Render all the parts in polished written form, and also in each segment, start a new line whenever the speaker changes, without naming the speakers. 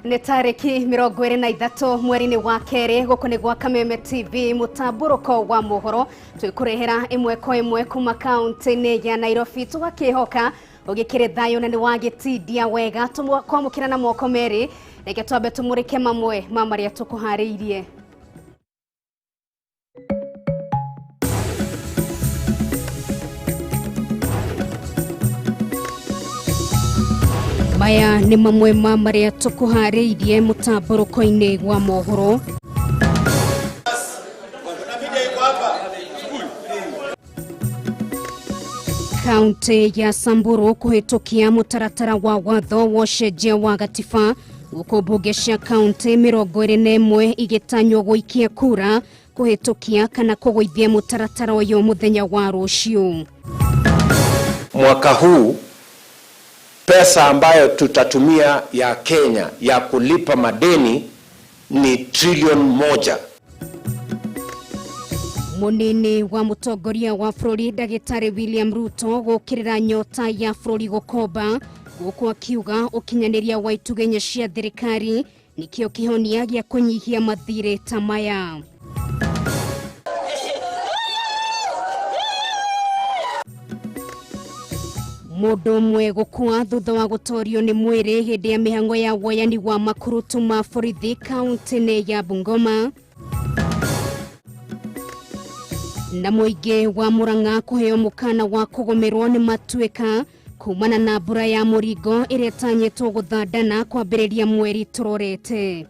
Nĩ tarĩki 23 mweri-inĩ wa kerĩ gũkũ nĩ gwa Kameme TV mũtambũrũko wa mohoro twĩkũrehera ĩmwe kwa ĩmwe kuma kaunti-inĩ ya Nairobi tũgakĩhoka ũgĩkĩrĩ thayũ na nĩ wagĩtindia wega kwamũkĩra na moko merĩ. Reke twambe tũmũrĩke mamwe ma marĩa tũkũharĩirie. Maya nĩ mamwe ma marĩa tũkũharĩirie mũtambũrũko-inĩ wa mohoro. Kaunti ya Samburu kũhĩtũkia mũtaratara wa watho wa ũcenjia wa gatiba gũkũ mbunge cia kaunti 21 igĩtanywo gũikia kura kũhĩtũkia kana kũgũithia mũtaratara ũyũ mũthenya wa rũciũ.
Mwaka huu pesa ambayo tutatumia ya Kenya ya kulipa madeni ni trilioni 1.
Munini wa mũtongoria wa bũrũri ndagĩtarĩ William Ruto gũkĩrĩra nyota ya bũrũri gũkomba gũkũ akiuga ũkinyanĩria wa itugĩ cia thirikari nĩkĩo kĩhonia gĩa kũnyihia mathirĩ ta maya. Mũndũ ũmwe gũkua thutha wa gũtorio nĩ mwĩrĩ hĩndĩ ya mĩhang'o ya woyani wa makurutu ma borithi kaunti-inĩ ya Bungoma. Na mũingĩ wa Murang'a kũheo mũkana wa kũgũmĩrwo nĩ matuĩka kumana na mbura ya mũringo ĩrĩa ĩtanyĩtwo gũthandana kwambĩrĩria mweri tũrorete.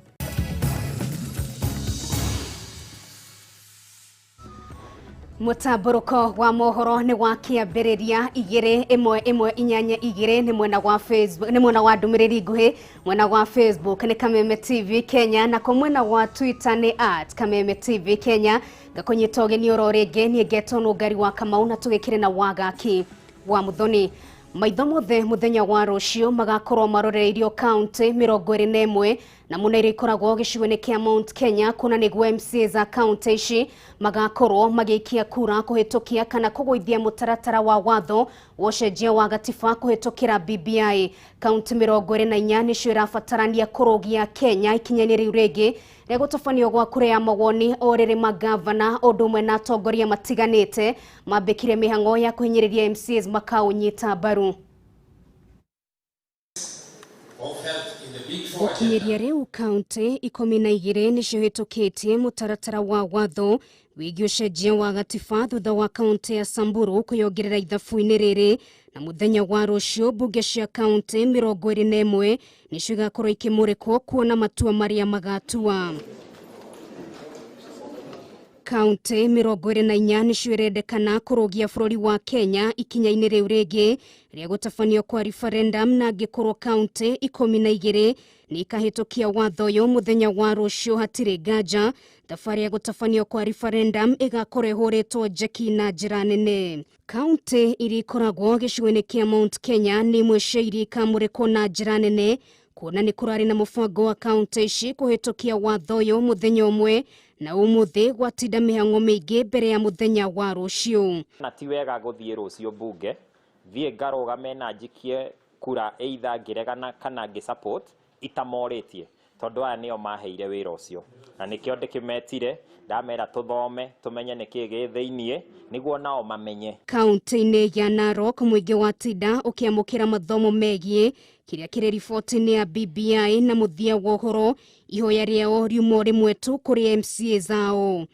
Mũtambũrũko wa mohoro nĩ wa kĩambĩrĩria 2 1 1 8 2 nĩ mwena wa Facebook, nĩ mwena wa ndũmĩrĩri nguhĩ, mwena wa Facebook nĩ Kameme TV Kenya, nako mwena wa Twitter nĩ @KamemeTV Kenya. Ngakũnyita ũgeni oro rĩngĩ niĩ ngetwo Nũngari wa Kamau na tũgĩkĩrĩ na Wagaki wa Muthoni. Maitho mothe mũthenya wa rũciũ magakorwo maroreirio kaunti 21 na mũno iria ikoragwo gĩcigo-inĩ kĩa Mount Kenya kuona nĩguo MCAs a kaunti ici magakorwo magĩikia kura kũhĩtũkia kana kũgũithia mũtaratara wa watho wa ũcenjia wa gatiba kũhĩtũkĩra BBI. Kaunti 24 nĩcio irabatarania kũrũgia Kenya ikinya-inĩ rĩu rĩngĩ rĩa gũtabanio gwa kura ya mawoni o rĩrĩ magavana ũndũ ũmwe na atongoria matiganĩte mambĩkire mĩhang'o ya kũhinyĩrĩria MCAs makaũnyita mbaru. Gũkinyĩria rĩu kaunti 12 nĩcio hĩtũkĩtie mũtaratara wa watho wĩgiĩ ũcenjia wa gatiba thutha wa kaunti ya Samburu kwĩyongerera ithabu-inĩ rĩrĩ na mũthenya wa rũciũ mbunge cia kaunti 21 nĩcio igakorwo ikĩmũrĩkwo kuona matua marĩa magatua. Kaunti 24 nĩcio irendekana kũrũgia bũrũri wa Kenya ikinya-inĩ rĩu rĩngĩ rĩa gũtabanio kwa referendum na angĩkorwo kaunti 12 nĩ ikahĩtũkia watho ũyũ mũthenya wa rũciũ hatirĩ nganja thabarĩ ya gũtabanio kwa referendum ĩgakorwo ĩhũrĩtwo njeki na njĩra nene. Kaunti iria ikoragwo gĩcigo-inĩ kĩa Mount Kenya nĩ imwe cia iria ikamũrĩkwo na njĩra nene kuona nĩ kũrarĩ na mũbango wa kaunti ici kũhĩtũkia watho ũyũ mũthenya ũmwe na ũmũthĩ gwatinda mĩhang'o mĩingĩ mbere ya mũthenya wa rũciũ.
Na ti wega gũthiĩ rũciũ mbunge thiĩ ngarũgame na njikie kura either ngĩregana kana ngĩ support itamorĩtie tondũ aya nĩo maheire wĩra ũcio na nĩkĩo ndĩkĩmetire ndamera tũthome tũmenye nĩkĩĩ gĩ thĩiniĩ nĩguo nao mamenye.
Kaunti-inĩ ya Narok mũingĩ wa Tinda ũkĩamũkĩra mathomo megiĩ kĩrĩa kĩrĩ riboti-inĩ ya BBI na mũthia wa ũhoro ihoya rĩao riuma rĩmwe tu kũrĩ MCA zao.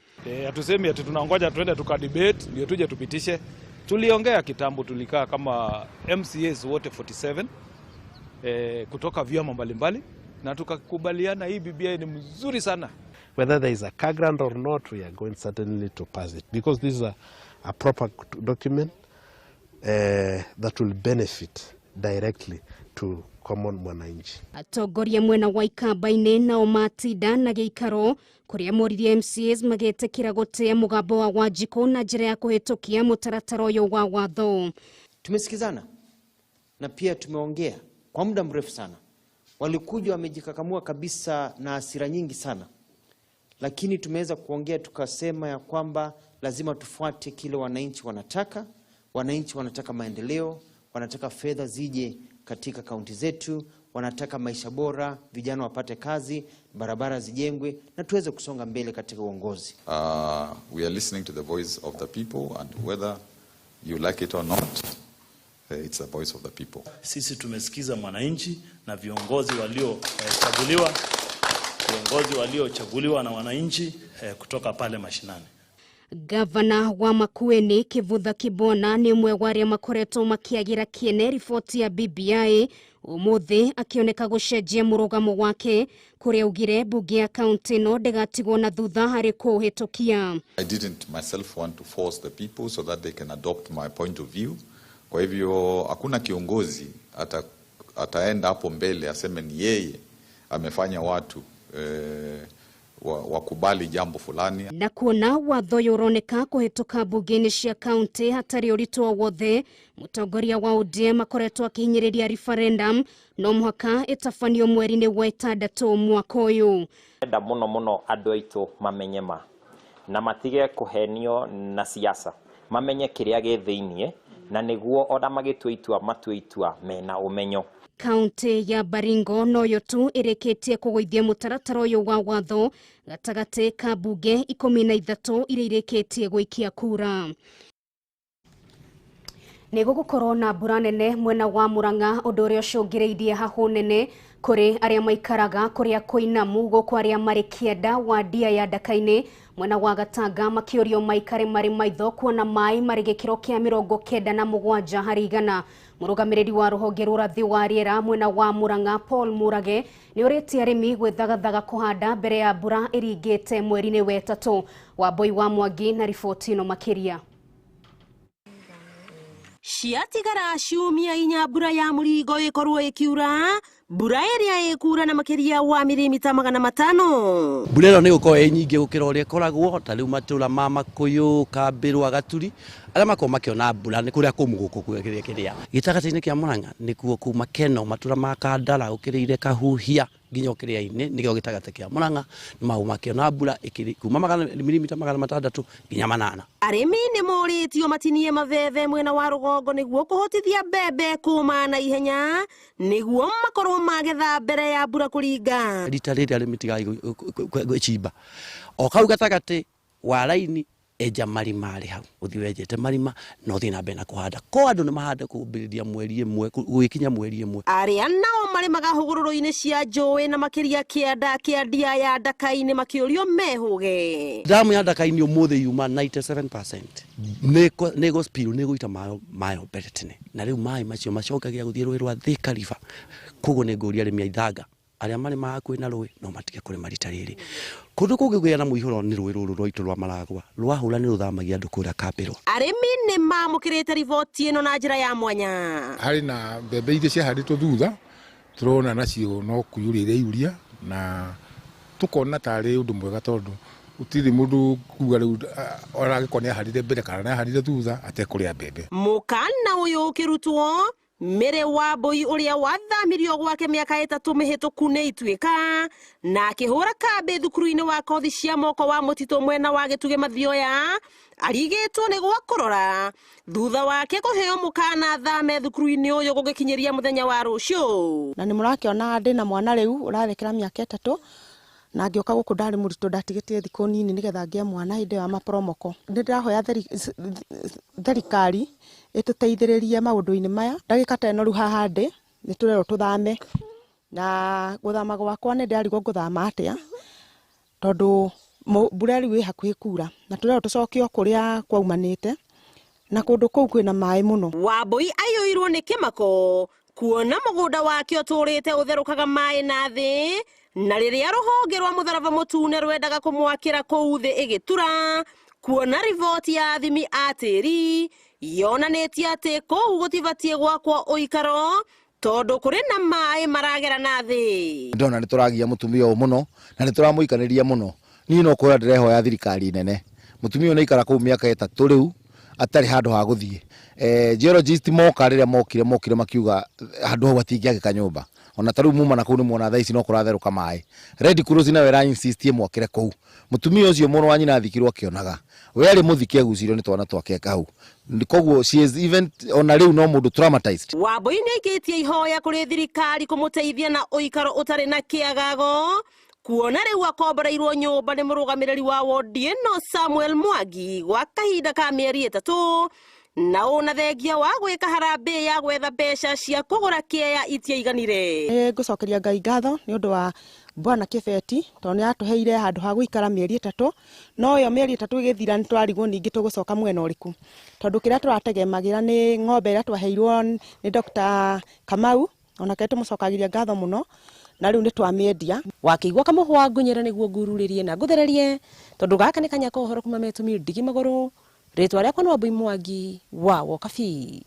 Hatusemi ati tunangoja tuende tukadebate ndio tuje tupitishe. Tuliongea kitambo, tulikaa kama MCAs wote 47 kutoka vyama mbalimbali na tukakubaliana hii BBI ni mzuri sana.
Whether there is a car grant or not, we are going certainly to pass it because this is a proper document that will benefit directly to common mwananchi.
Atongoria mwena wa Ikamba-inĩ nao matinda na gĩikaro kũrĩa moririe MCAs magetĩkĩra gũtĩa mũgambo wa Wanjikũ na njĩra ya kũhĩtũkia mũtaratara ũyũ wa watho.
Tumesikizana na pia tumeongea kwa muda mrefu sana. Walikuja wamejikakamua kabisa na hasira nyingi sana, lakini tumeweza kuongea tukasema ya kwamba lazima tufuate kile wananchi wanataka. Wananchi wanataka maendeleo, wanataka fedha zije katika kaunti zetu, wanataka maisha bora, vijana wapate kazi, barabara zijengwe na tuweze kusonga mbele katika uongozi.
We are listening to the voice of the people, and whether you like it or not, it's the voice of the people.
Sisi tumesikiza mwananchi na viongozi waliochaguliwa, viongozi waliochaguliwa na wananchi kutoka pale mashinani.
Gavana wa Makueni Kivutha Kibwana nĩ ũmwe wa arĩa makoretwo makĩagĩra kĩene riboti ya BBI ũmũthĩ akĩoneka gũcenjia mũrũgamo wake kũrĩa augire mbunge ya kaunti ĩno ndĩgatigwo na thutha harĩ kũũhĩtũkia.
I didn't myself want to force the people so that they can adopt my point of view. Kwa hivyo hakuna kiongozi ataenda hapo mbele aseme ni yeye amefanya watu wakubali jambo fulani.
Na kuona watho ũyũ ũroneka kũhĩtũka mbunge-inĩ cia kaunti hatarĩ ũritũ o wothe, mũtongoria wa ODM akoretwo akĩhinyĩrĩria referendum no mũhaka ĩtabanio mweri-inĩ wa ĩtandatũ mwaka ũyũ.
Enda mũno mũno andũ aitũ mamenye ma na matige kũhenio na siasa, mamenye kĩrĩa gĩ thĩiniĩ na nĩguo ona magĩtua itua matue itua mena ũmenyo.
Kaunti ya Baringo noyo tu ĩrĩkĩtie kũgũithia mũtaratara ũyũ wa watho gatagatĩ ka mbunge 13 iria irĩkĩtie gũikia kura. Nĩ gũgũkorwo na mbura nene mwena wa Murang'a, ũndũ ũrĩa ũcũngĩrĩirie hahũ nene kũrĩ arĩa maikaraga kũrĩa kũinamu, gũkũ arĩa marĩ kĩanda wa ndia ya Ndaka-inĩ mwena wa Gatanga makĩũrio maikare marĩ maitho kuona maĩ marĩ gĩkĩro kĩa 97 harĩ igana. Mũrũgamĩrĩri wa rũhonge rwa ũrathi wa rĩera mwena wa Murang'a Paul Murage nĩ ũrĩtie arĩmi gwĩthagathaga kũhanda mbere ya mbura ĩringĩte mweri-inĩ wa ĩtatũ. Wambui wa Mwangi na riboti ĩno makĩria.
Ciatigara ciumia inya mbura ya mũringo ĩkorwo ĩkiura, mbura ĩrĩa ĩkura na makĩria wa mirimita 500.
Mbura ĩno nĩ gũkorwo ĩ nyingĩ gũkĩra ũrĩa ĩkoragwo, ta rĩu matũra ma Makũyũ, Kambĩrwa, Gaturi arĩa makoragwo makĩona mbura nĩ kũrĩa kũmũ gũkũ kĩrĩa kĩrĩa gĩtagatĩ-inĩ kĩa Murang'a nĩkuo kuma Keno, matũra ma Kandara ũkĩrĩire Kahuhia nginya ũkĩrĩa-inĩ nĩkĩo gĩtagatĩ kĩa Murang'a nĩ maũ makĩona mbura kuma mirimita 600 nginya 800.
Arĩmi nĩ morĩtio matinie mabebe mwena wa rũgongo nĩguo kũhotithia mbembe kũma na ihenya nĩguo makorwo magetha mbere ya mbura kũringa.
Rita rĩrĩ arĩmi tigai gwĩcimba o kau gatagatĩ wa raini, enja marima arĩ hau, ũthiĩ wenjete marima na ũthiĩ na mbere na kũhanda. Ko andũ nĩ mahande kũambĩrĩria mweri ĩmwe gũgĩkinya mweri ĩmwe.
Arĩa nao marĩmaga hũgũrũrũ-inĩ cia njũĩ na makĩria kĩanda kĩa ndia ya Ndaka-inĩ makĩũrio mehũge.
Damu ya Ndaka-inĩ ũmũthĩ yuma 97% nĩ ĩgũ-spill, nĩ ĩgũita mayo mbere tene, na rĩu maĩ macio macokagia gũthiĩ rũĩ rwa Thika River. Koguo nĩ ngũria arĩmi a Ithanga arĩa marĩmaga hakuhĩ na rũĩ no matige kũrĩma rita rĩrĩ. Kũndũ kũngĩgĩa na mũihũro nĩ rũĩ rũrũ rwaitũ rwa Maragwa, rwahũra nĩ rũthamagia andũ kũrĩa Kambĩrwa.
Arĩmi nĩ mamũkĩrĩte riboti ĩno na njĩra ya mwanya.
Harĩ na mbembe iria ciahandĩtwo thutha tũrona nacio no kũiyũria iraiyũria, na tũkona tarĩ ũndũ mwega tondũ gũtirĩ mũndũ kuga rĩu ona angĩkorwo nĩ ahandire mbere kana nĩ ahandire thutha atekũrĩa mbembe.
Mũkana ũyũ ũkĩrutwo Mĩrĩ wa Mbui ũrĩa wathamirio gwake mĩaka 3 mĩhĩtũku nĩ Ituĩka na akĩhũra kambĩ thukuru-inĩ wa kothi cia moko wa mũtitũ mwena wa Gĩtugĩ Mathioya arigĩtwo nĩ gwa kũrora thutha wake kũheo mũkana athame thukuru-inĩ ũyũ gũgĩkinyĩria mũthenya wa rũciũ.
Na nĩ mũrakĩona ndĩna mwana rĩu ũrathekera mĩaka 3 na ngĩũka gũkũ ndarĩ mũritũ, ndatigĩtie thikũ nini nĩgetha ngĩe mwana hĩndĩ ĩyo ya maporomoko. Nĩ ndĩrahoya thirikari ĩtũteithĩrĩrie maũndũ-inĩ maya. Ndagĩka ta ĩno rĩu haha ndĩ nĩ tũrerwo tũthame, na gũthama gwakwa nĩ ndĩrarigwo ngũthama atĩa tondũ mbura rĩu ĩ hakuhĩ kura, na tũrerwo tũcokio kũrĩa kwaumanĩte na kũndũ kũu kwĩna maĩ mũno.
Wambui aiyũirwo nĩ kĩmako kuona mũgũnda wake ũtũrĩte ũtherũkaga maĩ na thĩ, na rĩrĩa rũhonge rwa mũtharaba mũtune rwendaga kũmwakĩra kũu thĩ ĩgĩtura, kuona riboti ya athimi a tĩri yonanĩtie atĩ kũu gũtibatiĩ gwakwo ũikaro tondũ kũrĩ na maĩ maragera na thĩ.
Ndona nĩ tũragia mũtumia ũyũ mũno na nĩ tũramũikanĩria mũno. Niĩ no kwĩra ndĩrehoya thirikari nene, mũtumia ũyũ nĩ aikara kũu mĩaka 3 rĩu atarĩ handũ ha gũthiĩ. Geologist moka rĩrĩa mokire makiuga handũ hau hatingĩakĩka nyũmba. Ona ta rĩu muma na kũu nĩ muona thaa ici no kũratherũka maĩ. Red Cross nayo ĩra insist ĩmwakĩre kũu. Mũtumia ũcio mũrũ wa nyina athikirwo akĩonaga. We arĩ mũthike agucirio nĩ twana twake hau. Koguo she is even ona rĩu no mũndũ traumatized.
Wambui nĩ aikĩtie ihoya kũrĩ thirikari kũmũteithia na ũikaro ũtarĩ na kĩagago, kuona rĩu akomboreirwo nyũmba nĩ mũrũgamĩrĩri wa wodi ĩno Samuel Mwangi gwa kahinda ka mĩeri 3, na ũna thengia wa gwĩka harambĩ ya gwetha mbeca cia kũgũra kĩea itiaiganire.
Nĩ ngũcokeria Ngai ngatho nĩ ũndũ wa Bwana Kĩbeti tondũ nĩ atũheire handũ ha gũikara mĩeri 3, no ĩyo mĩeri 3 ĩgĩthira nĩ twarigwo ningĩ tũgũcoka mwena ũrĩkũ, tondũ kĩrĩa tũrategemagĩra nĩ ng'ombe ĩrĩa twaheirwo nĩ Dr. Kamau, onake tũmũcokagĩria ngatho mũno, na rĩu nĩ twamĩendia.
Wakĩigua kamũhwa ngunyĩra nĩguo ngururĩrie na ngũthererie, tondũ gaka nĩ kanya ka ũhoro kuma metũmi ndigi magũrũ. Rĩtwa rĩakwa nĩ Wambui Mwangi wa Wokabi.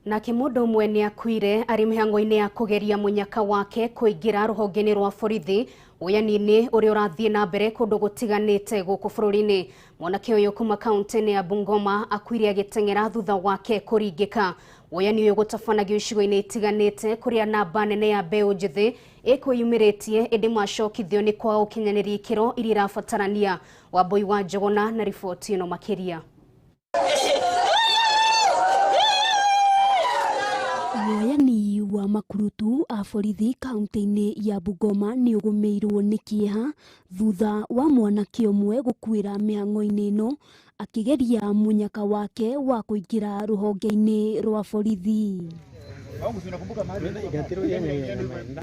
Nake mũndũ ũmwe nĩ akuire arĩ mĩhang'o-inĩ ya kũgeria mũnyaka wake kũingĩra rũhonge-inĩ rwa borithi woyani-inĩ ũrĩa ũrathiĩ na mbere kũndũ gũtiganĩte gũkũ bũrũri-inĩ. Mwanake ũyũ kuma kaunti-inĩ ya Bungoma akuire agĩteng'era thutha wake kũringĩka. Woyani ũyũ gũtabanagio icigo-inĩ itiganĩte kũrĩa namba nene ya mbeũ njĩthĩ ĩkwĩyumĩrĩtie, ĩndĩ macokithio nĩ kwaga gũkinyanĩria ikĩro iria irabatarania. Wambui wa Njũgũna na riboti ĩno makĩria.
Woyani wa makurutu a borithi kaunti-inĩ ya Bungoma nĩ ũgũmĩirwo nĩ kĩeha thutha wa mwanake ũmwe gũkuĩra mĩhang'o-inĩ ĩno akĩgeria mũnyaka wake wa kũingĩra rũhonge-inĩ rwa borithi.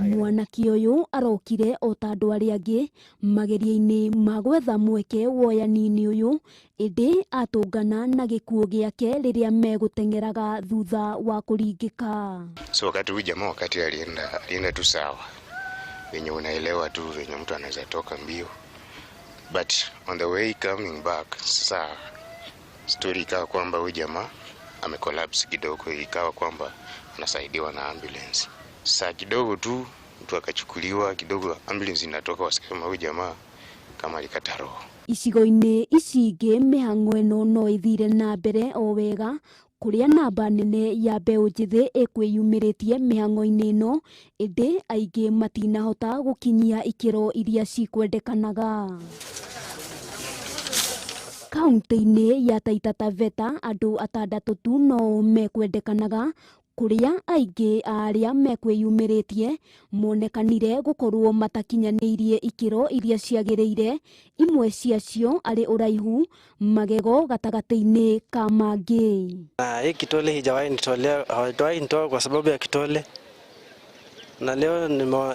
Mwanake ũyũ arokire o ta andũ arĩa angĩ mageria-inĩ ma gwetha mweke woyani-inĩ ũyũ, ĩndĩ atũngana na gĩkuũ gĩake rĩrĩa megũteng'eraga thutha wa kũringĩka.
So wakati huyu jamaa wakati alienda tu sawa, venye unaelewa tu venye mtu anaweza toka mbio, but on the way coming back sasa story ikawa kwamba huyu jamaa amecollapse kidogo, ikawa kwamba anasaidiwa na ambulance. Sasa kidogo tu mtu akachukuliwa kidogo, ambulance inatoka, wasema huyu jamaa kama alikata roho.
Icigo-inĩ ici ingĩ mĩhang'o ĩno no ĩthire na mbere o wega, kũrĩa namba nene ya mbeũ njĩthĩ ĩkwĩyumĩrĩtie mĩhang'o-inĩ ĩno, ĩndĩ aingĩ matinahota gũkinyia ikĩro iria cikwendekanaga. Kaunti-inĩ ya Taita Taveta andũ 6 tu no mekwendekanaga, kũrĩa aingĩ a arĩa mekwĩyumĩrĩtie monekanire gũkorwo matakinyanĩirie ikĩro iria ciagĩrĩire, imwe ciacio arĩ ũraihu, magego gatagatĩ-inĩ ka mangĩ.
Na hii kitole hijawahi nitolea, hawajawahi nitoa kwa sababu ya kitole, na leo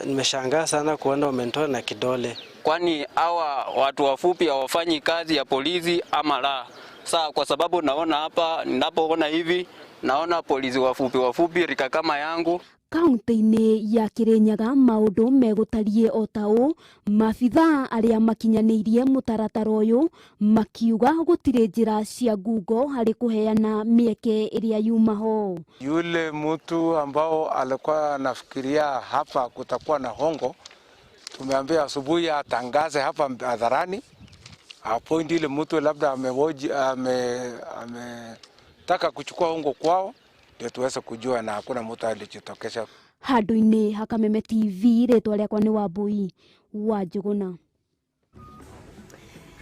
nimeshangaa sana kuona wamenitoa na kidole.
Kwani hawa watu wafupi hawafanyi kazi ya polisi ama la? Saa kwa sababu naona hapa, ninapoona hivi naona polisi wafupi rika kama yangu.
Kaunti-inĩ ya Kirinyaga maũndũ megũtariĩ o ta ũũ, maabithaa arĩa makinyanĩirie mũtaratara ũyũ makiuga gũtirĩ njĩra cia ngungo harĩ kũheana mĩeke ĩrĩa yuma ho.
Yule mtu ambao alikuwa anafikiria hapa kutakuwa na hongo, tumeambia asubuhi atangaze hapa hadharani, appoint ile mtu labda ametaka kuchukua hongo kwao, ndio tuweze kujua, na hakuna mtu alijitokeza.
Handũ-inĩ ha Kameme TV, rĩtwa rĩakwa nĩ Wambui wa Njũgũna.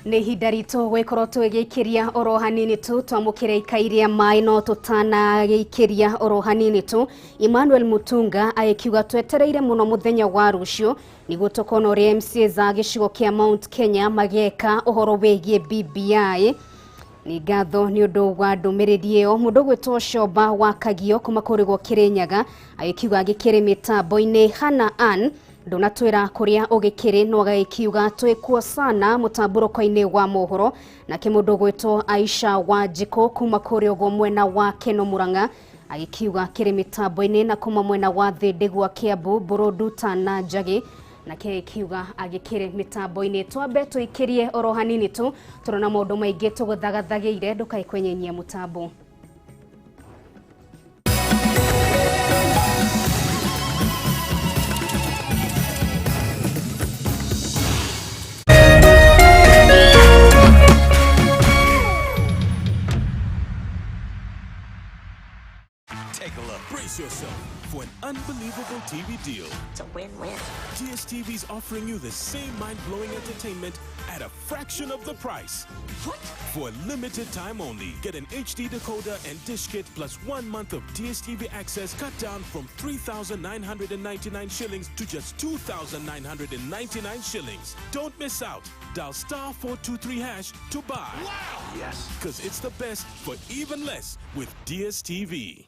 Nĩ ihinda ritũ gwĩkorwo tũgĩikĩria oro hanini tu, twamũkĩre ikai rĩa maĩ no tũtanagĩikĩria oro hanini tu. Emmanuel Mutunga agĩkiuga twetereire mũno mũthenya wa rũciũ nĩguo tũkona ũrĩa MCAs a gĩcigo kĩa Mount Kenya mageka ũhoro wĩgiĩ BBI. Nĩ ngatho nĩ ũndũ wa ndũmĩrĩri ĩyo. Mũndũ ũgwĩtwo Coba wa Kagio kuma kũrĩgwo Kĩrĩnyaga agĩkiuga agĩkĩrĩ mĩtambo-inĩ. Hannah Ann ndũnatwĩra kũrĩa ũgĩkĩrĩ no agagĩkiuga twĩkuo sana mũtambũrũko-inĩ wa mohoro. Nake mũndũ ũgwĩtwo Aisha Wanjikũ kuma kũrĩa ũguo mwena wa Keno Murang'a agĩkiuga kĩrĩ mĩtambo-inĩ, na kuma mwena wa Thĩndĩgwa Kiambu Buruduta na Njagi nake agĩkiuga agĩkĩrĩ mĩtambo-inĩ. Twambe tũikĩrie oro hanini tu, tũrona maũndũ maingĩ tũgũthagathagĩire, ndũkae kwenyenyia mũtambo.
Take a look. Brace yourself for an unbelievable TV deal.
It's a win-win.
DSTV's offering you the same mind-blowing entertainment at a fraction of the price.
What?
For a limited time only, get an HD decoder and dish kit plus 1 month of DSTV access cut down from 3,999 shillings to just 2,999 shillings. Don't miss out. Dial star 423 hash to buy.
Wow!
Yes. Because it's the best for even less with DSTV.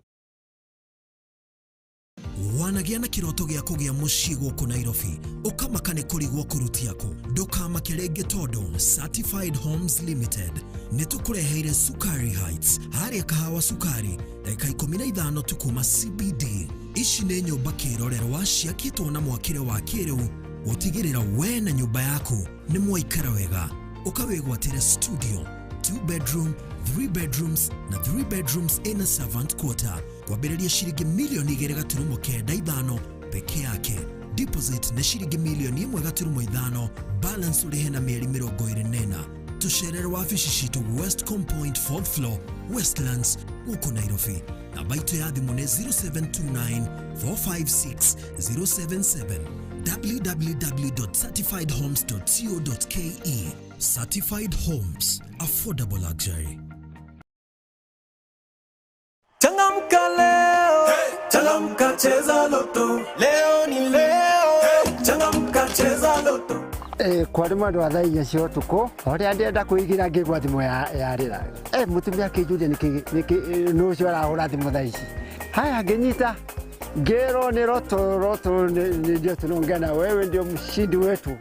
Wanagĩa na kĩroto gĩa kũgĩa mũciĩ gũkũ Nairobi ũkamaka nĩ kũrigwo kũrutia kũ ndũkamake rĩngĩ tondũ Certified Homes Limited nĩ tũkũreheire Sukari Heights harĩa Kahawa Sukari ndagĩka 15 tu kuma CBD. Ici nĩ nyũmba kĩrorerwa ciakĩtwo na mwakĩre wa kĩrĩu gũtigĩrĩra we na nyũmba yaku nĩ mwaikara wega. Ũkawĩgwatĩre studio, 2 bedroom, 3 bedrooms na 3 bedrooms in a servant quarter kwambĩrĩria ciringi milioni 2.95 peke yake. Deposit nĩ ciringi milioni 1.5, balance ũrĩhe na mĩeri 24. Tũcerere wabici citũ Westcom Point 4th floor, Westlands, gũkũ Nairobi. Namba itũ ya thimũ nĩ 0729 456 077. www.certifiedhomes.co.ke. Certified Homes, affordable luxury.
Changamka leo, hey! Changamka cheza loto. Leo ni leo, hey! Changamka cheza loto.
Kwarĩ mwendo wa thaa 4 cia ũtukũ ũrĩa ndĩrenda kũigĩra ngĩgwa thimũ yarĩra. Mũtumia akĩnjũria nĩkĩ nũ ũcio arahũra thimũ thaa ici. Haya ngĩnyita ngĩrwo nĩ Roto. Roto ndio tunaongea na wewe, ndio mshindi wetu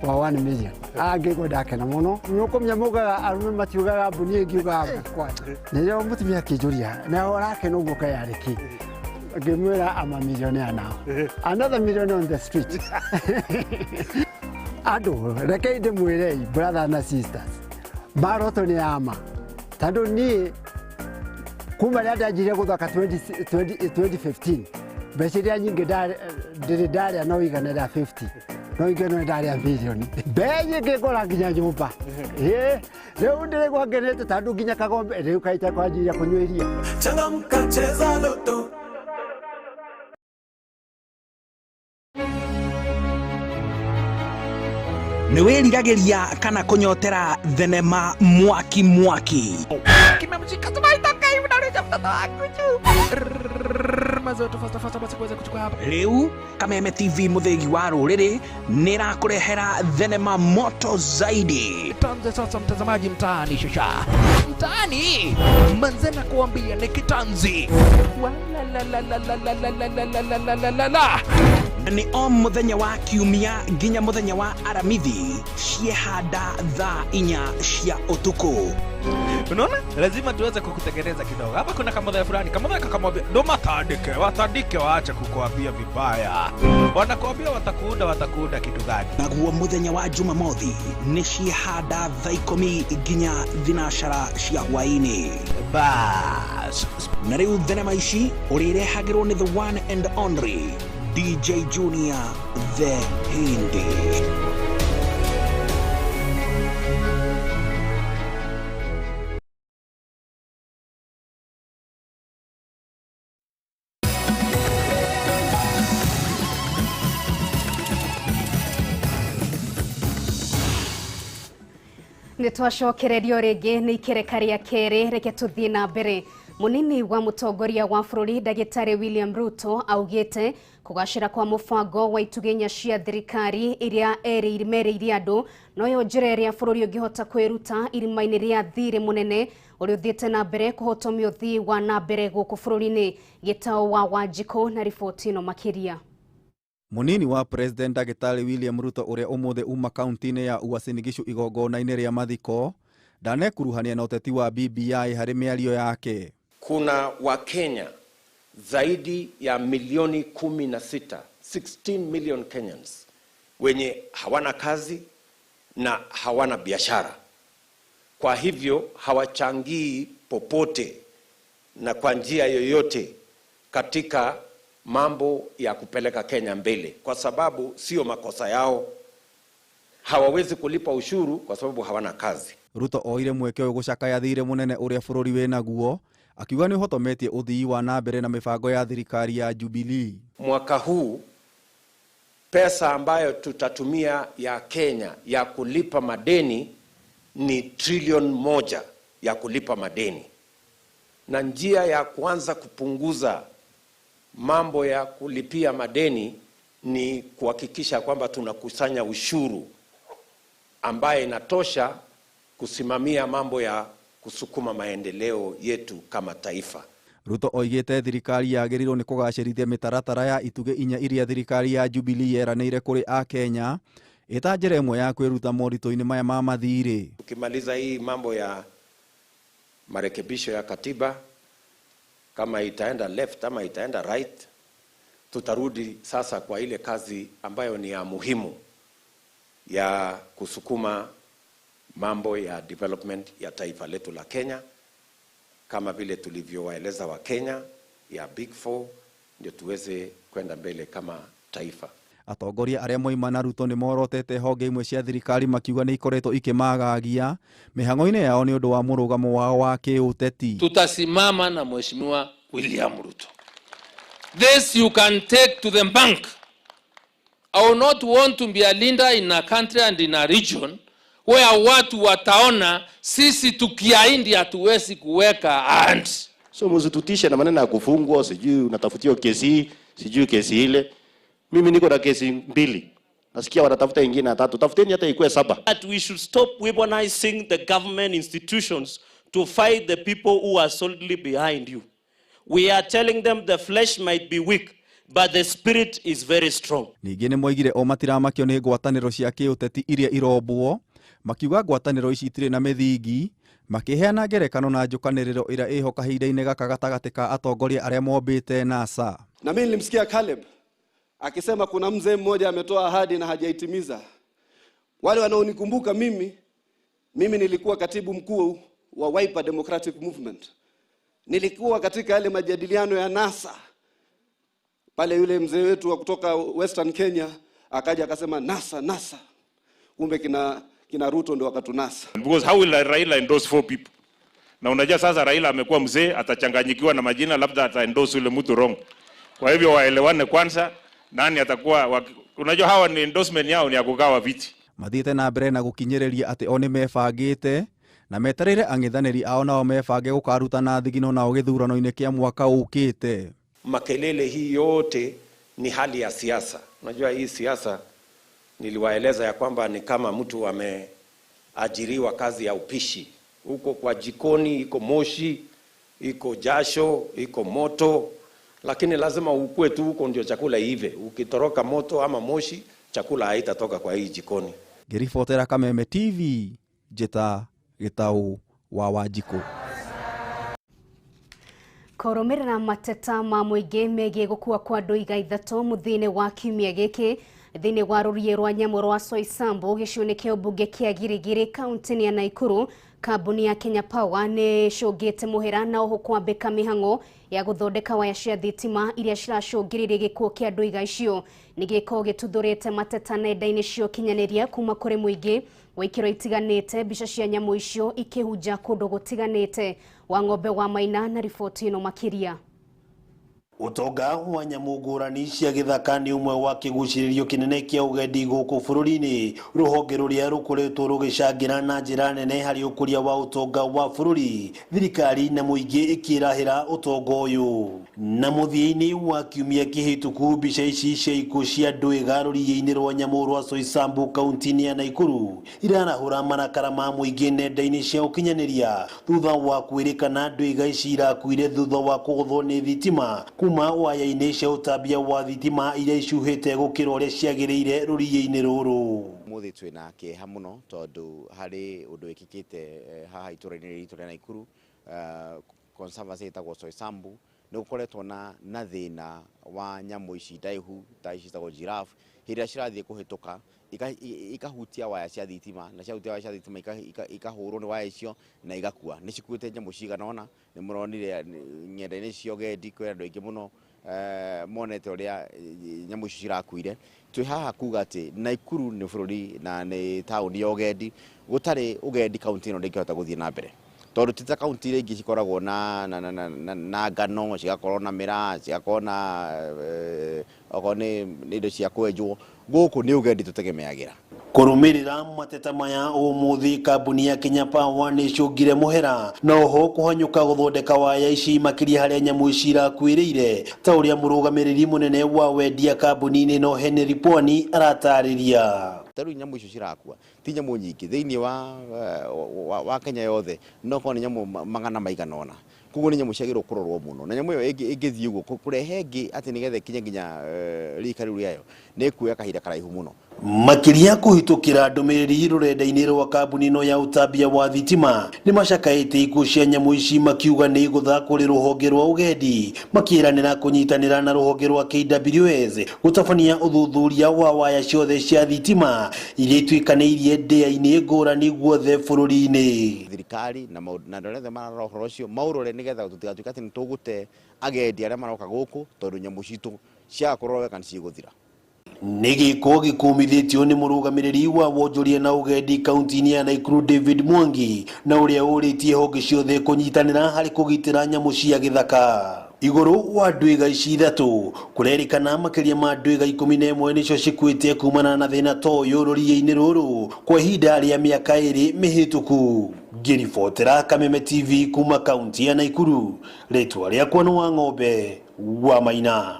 wa 1 million. Ngĩigua ndakena mũno. Nĩũkũmenya maugaga arũme matiugaga mbu, niĩ ngiugaga mbu. Nĩrĩo mũtumia akĩnjũria na ũrakena ũguo kaĩ arĩ kĩ? Ngĩmwĩra I'm a millionaire now. Another million on the street. Andũ rekei ndĩmwĩrei brother na sisters, maroto nĩ ama tondũ niĩ kuma rĩrĩa ndanjirie gũthaka 2015 mbeca iria nyingĩ ndĩrĩ ndarĩa no igana rĩa 50 no ingĩ no ndarĩa bilioni mbei nyingĩ ngora nginya nyũmba. Rĩu ndĩraigua ngenete tondũ nginya kagombe rĩu kaita kwanjiria kũnyua iria.
Changamka cheza loto.
Nĩ wĩriragĩria kana kũnyotera thenema mwaki mwaki. Rĩu Kameme TV mũthĩgi wa rũrĩrĩ nĩ ĩrakũrehera thenema moto zaidi.
Tuanze sasa mtazamaji mtaani shasha. Mtaani manze na kuambia ni kitanzi. Wala.
Nĩ o mũthenya wa kiumia nginya mũthenya wa aramithi ciehanda thaa 4 cia ũtukũ.
Unaona? Lazima tuweze kukutengeneza kidogo. Hapa kuna kamodha fulani, kamodha kakamwambia, ndo matandike, watandike waache kukuambia vibaya. Wanakuambia watakuunda, watakuunda kitu gani?
Naguo mũthenya wa Jumamothi nĩ ciehanda thaa 10 nginya 12 cia hwaĩ-inĩ. Bas. Na rĩu thenema ici ũrĩrehagĩrwo nĩ the one and only DJ Junior the Hindi.
Nĩ twacokererio rĩngĩ nĩ ikereka rĩa kerĩ, reke tũthiĩ na mbere. Munini wa mũtongoria wa bũrũri Ndagĩtarĩ William Ruto augĩte kũgacĩra kwa mũbango wa itugĩ inya cia thirikari iria merĩire andũ noyo njĩra ĩrĩa bũrũri ũngĩhota kwĩruta irima-inĩ rĩa thirĩ mũnene ũrĩa ũthiĩte na mbere kũhotomia ũthii wa na mbere gũkũ bũrũri-inĩ. Gĩtaũ wa Wanjikũ na riboti ĩno makĩria.
Munini wa President Ndagĩtarĩ William Ruto ũrĩa ũmũthĩ uma kaunti-inĩ ya Uasin Gishu igongona-inĩ rĩa mathiko ndanekuruhania na ũteti wa BBI harĩ mĩario yake.
Kuna Wakenya zaidi ya milioni 16, 16 million Kenyans wenye hawana kazi na hawana biashara. Kwa hivyo hawachangii popote na kwa njia yoyote katika mambo ya kupeleka Kenya mbele, kwa sababu sio makosa yao. Hawawezi kulipa ushuru kwa sababu hawana kazi.
Ruto oire mweke ũyũ gũcakaya thirĩ mũnene ũrĩa bũrũri wĩnaguo Akiuga nĩ ũhotometie ũthii wa na mbere na mĩbango ya thirikari ya Jubilee.
Mwaka huu pesa ambayo tutatumia ya Kenya ya kulipa madeni ni trilioni 1 ya kulipa madeni, na njia ya kuanza kupunguza mambo ya kulipia madeni ni kuhakikisha kwamba tunakusanya ushuru ambaye inatosha kusimamia mambo ya kusukuma maendeleo yetu kama taifa.
Ruto oigĩte thirikari yagĩrĩirwo nĩ kũgacĩrithia mĩtaratara ya itugĩ inya iria thirikari ya Jubilee yeranĩire kũrĩ akenya ĩta njĩra ĩmwe ya kwĩruta moritũ-inĩ maya ma mathirĩ.
Tukimaliza hii mambo ya marekebisho ya katiba, kama itaenda left ama itaenda right, tutarudi sasa kwa ile kazi ambayo ni ya muhimu ya kusukuma mambo ya development ya taifa letu la Kenya, kama vile tulivyowaeleza wa Kenya ya Big Four, ndio tuweze kwenda mbele kama taifa.
Atongoria arĩa moima na Ruto nĩ morotete honge imwe cia thirikari makiuga nĩ ikoretwo ikĩmagagia mĩhang'o-inĩ yao nĩ ũndũ wa mũrũgamo wao wa kĩũteti.
Tutasimama na Mheshimiwa William Ruto. This you can take to the bank. I will not want to be a leader in a country and in a region where watu wataona sisi tukiahidi hatuwezi kuweka and
So msitutishe na maneno ya kufungwa, sijui unatafutiwa kesi hii, sijui kesi ile. Mimi niko na kesi mbili, nasikia wanatafuta ingine ya tatu. Tafuteni hata ikuwe saba.
That we should stop weaponizing the government institutions to fight the people who are solidly behind you. We are telling them the flesh might be weak, but the spirit is very strong.
Ningĩ nĩ moigire o matiramakio nĩ ngwatanĩro cia kĩũteti iria irombwo, makiuga ngwatanĩro ici itirĩ na mĩthingi, makĩheana ngerekano na njũkanĩrĩro ĩrĩa ĩho kahinda-inĩ gaka gatagatĩ ka atongoria arĩa mombĩte NASA.
Na mimi nilimsikia Caleb akisema kuna mzee mmoja ametoa ahadi na hajaitimiza. Wale wanaonikumbuka mimi nilikuwa katibu mkuu wa Wiper Democratic Movement. Nilikuwa katika yale majadiliano ya NASA. Pale yule mzee wetu wa kutoka Western Kenya akaja akasema NASA, NASA. Kumbe kina Ruto ndio wakatunasa.
Because how will Raila endorse four people? Na unajua sasa Raila amekuwa mzee, atachanganyikiwa na majina, labda ata endorse yule mtu wrong. Kwa hivyo waelewane kwanza nani atakuwa unajua hawa ni endorsement yao ni ya kugawa viti.
Mathiĩte na mbere na gũkinyĩrĩria atĩ o nĩ mebangĩte na metereire ang'ethanĩri ao nao mebange gũkarutana thigino nao gĩthurano-inĩ kĩa mwaka ũkĩte.
Makelele hii yote ni hali ya siasa. Unajua hii siasa niliwaeleza ya kwamba ni kama mtu ameajiriwa kazi ya upishi. Huko kwa jikoni iko moshi, iko jasho, iko moto, lakini lazima ukue tu huko ndio chakula iive. Ukitoroka moto ama moshi, chakula haitatoka kwa hii jikoni.
Ngĩribotera Kameme TV, njĩta Gĩtaũ wa Wanjikũ.
Kũrũmĩrĩra mateta ma mũingĩ megiĩ gũkua kwa ndũiga 3 mũthia-inĩ wa kiumia gĩkĩ thĩinĩ wa rũriĩ rwa nyamũ rwa Soisambu gĩcigo-inĩ kĩa ũmbunge kĩa Girigiri kaunti-inĩ ya Nakuru, kambuni ya Kenya Power nĩ ĩcũngĩte mũhera na oho kwambĩka mĩhang'o ya gũthondeka waya cia thitima iria ciracũngĩrĩria gĩkuũ kĩa ndũiga icio. Nĩ gĩko gĩtuthũrĩte mateta nenda-inĩ cia ũkinyanĩria kuma kũrĩ mũingĩ wa ikĩro itiganĩte, mbica cia nyamũ icio ikĩhunja kũndũ gũtiganĩte. Wang'ombe wa Maina na riboti ĩno makĩria.
Utonga wa nyamũ ngũrani cia gĩthaka nĩ ũmwe wa kĩgucĩrĩrio kĩnene kĩa ũgendi gũkũ bũrũri-inĩ, rũhonge rũrĩa rũkoretwo rũgĩcangĩra na njĩra nene harĩ ũkũria wa ũtonga wa bũrũri, thirikari na mũingĩ ĩkĩrahĩra ũtonga ũyũ. Na mũthia-inĩ wa kiumia kĩhĩtũku, mbica ici cia ikuũ cia ndwĩga rũriĩ-inĩ rwa nyamũ rwa Soisambu kaunti-inĩ ya Nakuru irarahũra marakara ma mũingĩ nenda-inĩ cia ũkinyanĩria thutha wa kwĩrĩkana ndwĩga ici irakuire thutha wa kũgũthwo nĩ thitima kuma waya-inĩ cia ũtambia wa thitima iria icuhĩte gũkĩra ũrĩa ciagĩrĩire rũriĩ-inĩ rũrũ.
Ũmũthĩ twĩna kĩeha mũno tondũ harĩ ũndũ wĩkĩkĩte haha itũra-inĩ ritũ rĩa Nakuru, conservancy ĩtagwo Soisambu, nĩ gũkoretwo na thĩna wa nyamũ ici ndaihu ta ici ciĩtagwo giraffe, hĩndĩ ĩrĩa cirathiĩ kũhĩtũka ikahutia waya cia thitima, na ciahutia waya cia thitima ikahũrwo nĩ waya icio na igakua. Nĩ cikuĩte nyamũ cigana ũna, nĩ mũronire ng'enda-inĩ cia ũgendi kwĩ andũ aingĩ mũno monete ũrĩa nyamũ icio cirakuire. Twĩ haha kuga atĩ Nakuru nĩ bũrũri na nĩ taũni ya ũgendi, gũtarĩ ũgendi kaunti ĩno ndĩngĩhota gũthiĩ na mbere. Tondũ ti ta kaunti iria ingĩ cikoragwo na, na, na, na, na, na ngano, cigakorwo na mĩraa, cigakorwo na okorwo nĩ indo cia kwenjwo. Gũkũ nĩ ũgendi tũtegemeagĩra.
Kũrũmĩrĩra mateta maya ũmũthĩ kambuni ya Kenya Power nĩ ĩcũngire mũhera na oho kũhanyũka gũthondeka waya ici makĩria harĩa nyamũ ici irakuĩrĩire ta ũrĩa mũrũgamĩrĩri mũnene wa wendia kambuni-inĩ ĩno Henry Pwani aratarĩria.
Ta rĩu nyamũ icio cirakua ti nyamũ nyingĩ thĩinĩ wa Kenya yothe, no korwo nĩ nyamũ magana maigana ũna. Koguo nĩ nyamũ ciagĩrĩirwo kũrorwo mũno, na nyamũ ĩyo ĩngĩthiĩ ũguo kũrehe ĩngĩ atĩ nĩgetha ĩkinye nginya rika rĩu rĩayo nĩ ĩkuoya kahinda karaihu mũno.
Makĩria kũhĩtũkĩra ndũmĩrĩri rũrenda-inĩ rwa kambuni ĩno ya ũtambia wa thitima nĩ macakaĩte ikuũ cia nyamũ ici makiuga nĩ igũtha kũrĩ rũhonge rwa ũgendi makĩranĩra kũnyitanĩra na rũhonge rwa KWS gũtabania ũthuthuria wa waya ciothe cia thitima iria ituĩkanĩirie ndĩa-inĩ ngũrani guothe bũrũri-inĩ.
Thirikari na maũndũ na andũ arĩa othe mararora ũhoro ũcio maũrore nĩgetha tũtigatuĩke atĩ nĩ tũgũte agendi arĩa maroka gũkũ tondũ nyamũ citũ ciaga kũrorwo wega nĩ cigũthira.
Nĩ gĩko gĩkũmithĩtio nĩ mũrũgamĩrĩri wa wonjoria na ũgendi kaunti-inĩ ya Nakuru David Mwangi na ũrĩa ũrĩtie honge ciothe kũnyitanĩra harĩ kũgitĩra nyamũ cia gĩthaka. Igũrũ wa ndwiga ici ithatũ kũrerĩkana makĩria ma ndwiga 11 nĩcio cikuĩte kumana na thĩna ta ũyũ rũriĩ-inĩ rũrũ kwa ihinda rĩa mĩaka 2 mĩhĩtũku. Ngĩribotera Kameme TV kuma kaunti ya Nakuru, rĩtwa rĩakwa nĩ Wang'ombe wa Maina.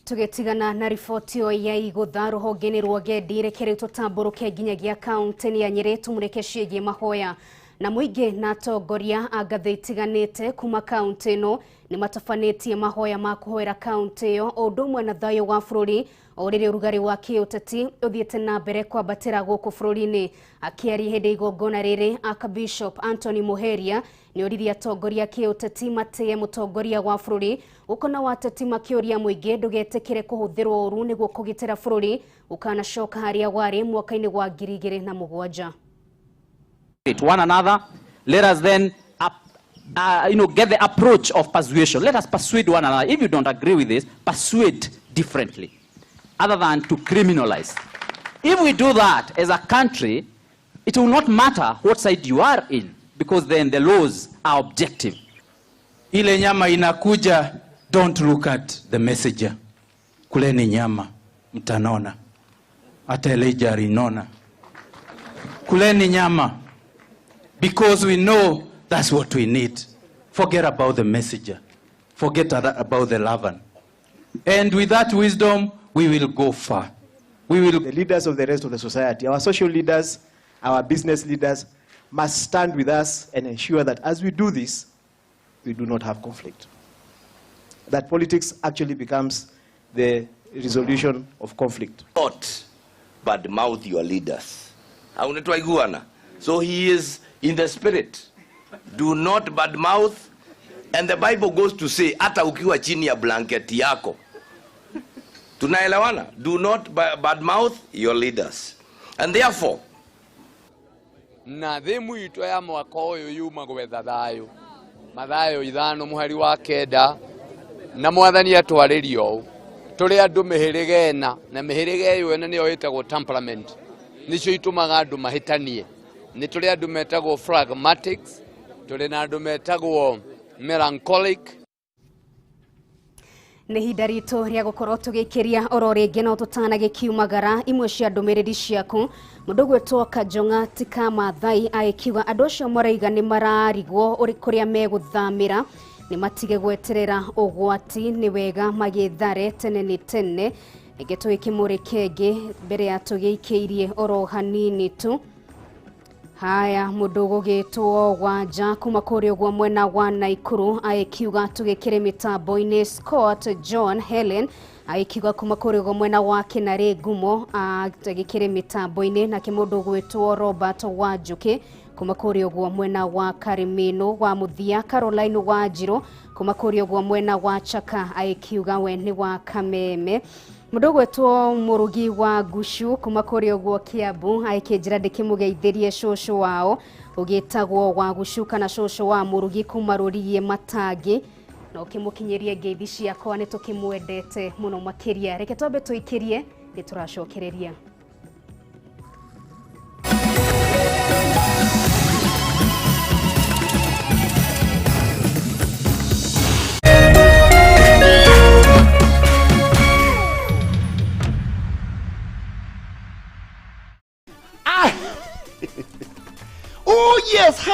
Tũgĩtigana na riboti ĩyo ya igũtha rũhonge-inĩ rwa ũgendi, reke rĩu tũtambũrũke nginyagia kaunti-inĩ ya Nyĩrĩ tũmũrĩke ciĩgiĩ mahoya na mũingĩ na atongoria a ngathĩ itiganĩte kuma kaunti ĩno nĩ matabanĩtie mahoya ma kũhoera kaunti ĩyo o ũndũ ũmwe na thayũ wa bũrũri o rĩrĩa ũrugarĩ wa kĩũteti ũthiĩte na mbere kwambatĩra gũkũ bũrũri-inĩ. Akĩaria hĩndĩ igongona rĩrĩ, Archbishop Anthony Muheria nĩ oririe atongoria kĩũteti matĩye mũtongoria wa bũrũri gũkona wateti makĩũria mũingĩ ndũgetĩkĩre kũhũthĩrwo ũru nĩguo kũgitĩra bũrũri ũkanacoka harĩa warĩ mwaka-inĩ wa 2007.
One another, let us then get the approach of persuasion. Let us persuade one another. If you don't agree with this, persuade differently, other than to criminalize. If we do that as a country, it will not matter what side you are in, because then the laws are objective.
Ile nyama inakuja, don't look at the messenger. Kuleni nyama, mtanona. Hata Elijah alinona. Kuleni nyama, because we know that's what we need. Forget about the messenger. Forget about the leaven. And with that wisdom, we will go far. We will.
The leaders of the rest of the society, our social leaders, our business leaders, must stand with us and ensure that as we do this, we do not have conflict. That politics actually becomes the resolution of conflict.
Not badmouth your leaders. Haunetwaiguana. So he is in the spirit. Do not badmouth. And the Bible goes to say, hata ukiwa chini ya blanket yako. Tunaelewana? Do not badmouth your leaders. And therefore,
na thimu itũ ya mwaka ũyũ yuma gwetha thayũ. Mathayo 5 mũhari wa 9 na mwathani atwarĩrie ũũ. Tũrĩ andũ mĩhĩrĩga ĩna, na mĩhĩrĩga ĩyo ĩna nĩyo ĩtagwo temperament. Nĩcio itũmaga andũ mahĩtanie. Nĩ tũrĩ andũ metagwo phlegmatics, tũrĩ na andũ metagwo melancholic.
Nĩ ihinda ritũ rĩa gũkorwo tũgĩikĩria oro rĩngĩ no tũtanagĩkiumagara imwe cia ndũmĩrĩri ciaku. Mũndũ ũgwĩtwo Kajong'a Tika Maathai agĩkiuga andũ acio maraiga nĩ mararigwo kũrĩa megũthamĩra nĩ matige gweterera ũgwati, nĩ wega magĩthare tene nĩ tene. Rĩngĩ tũgĩkĩmũrĩke ĩngĩ mbere ya tũgĩikĩirie oro hanini tu. Haya, mũndũ ũgũgĩtwo Wanja kuma kũrĩa ũguo mwena wa Naikuru agĩkiuga tũgĩkĩre mĩtambo-inĩ. Scott John Helen agĩkiuga kuma kũrĩa ũguo mwena wa Kĩnarĩ Ngumo tũgĩkĩre mĩtambo-inĩ. Nake mũndũ ũgwĩtwo Robert Wanjũkĩ kuma kũrĩa ũguo mwena wa Karimino wa Mũthia. Caroline Wanjirũ kuma kũrĩa ũguo mwena wa Chaka agĩkiuga we nĩ wa Kameme. Mũndũ ũgwĩtwo Mũrugi wa Ngushu kuma kũrĩa ũguo Kiambu agĩkĩnjĩra ndĩkĩmũgeithĩrie cũcũ wao ũgĩtagwo wa Gushu kana cũcũ wa Mũrugi kuma Rũriĩ Matangi, na ũkĩmũkinyĩrie ngeithi ciakwa nĩ tũkĩmwendete mũno makĩria. Reke twambe tũikĩrie, nĩ tũracokereria.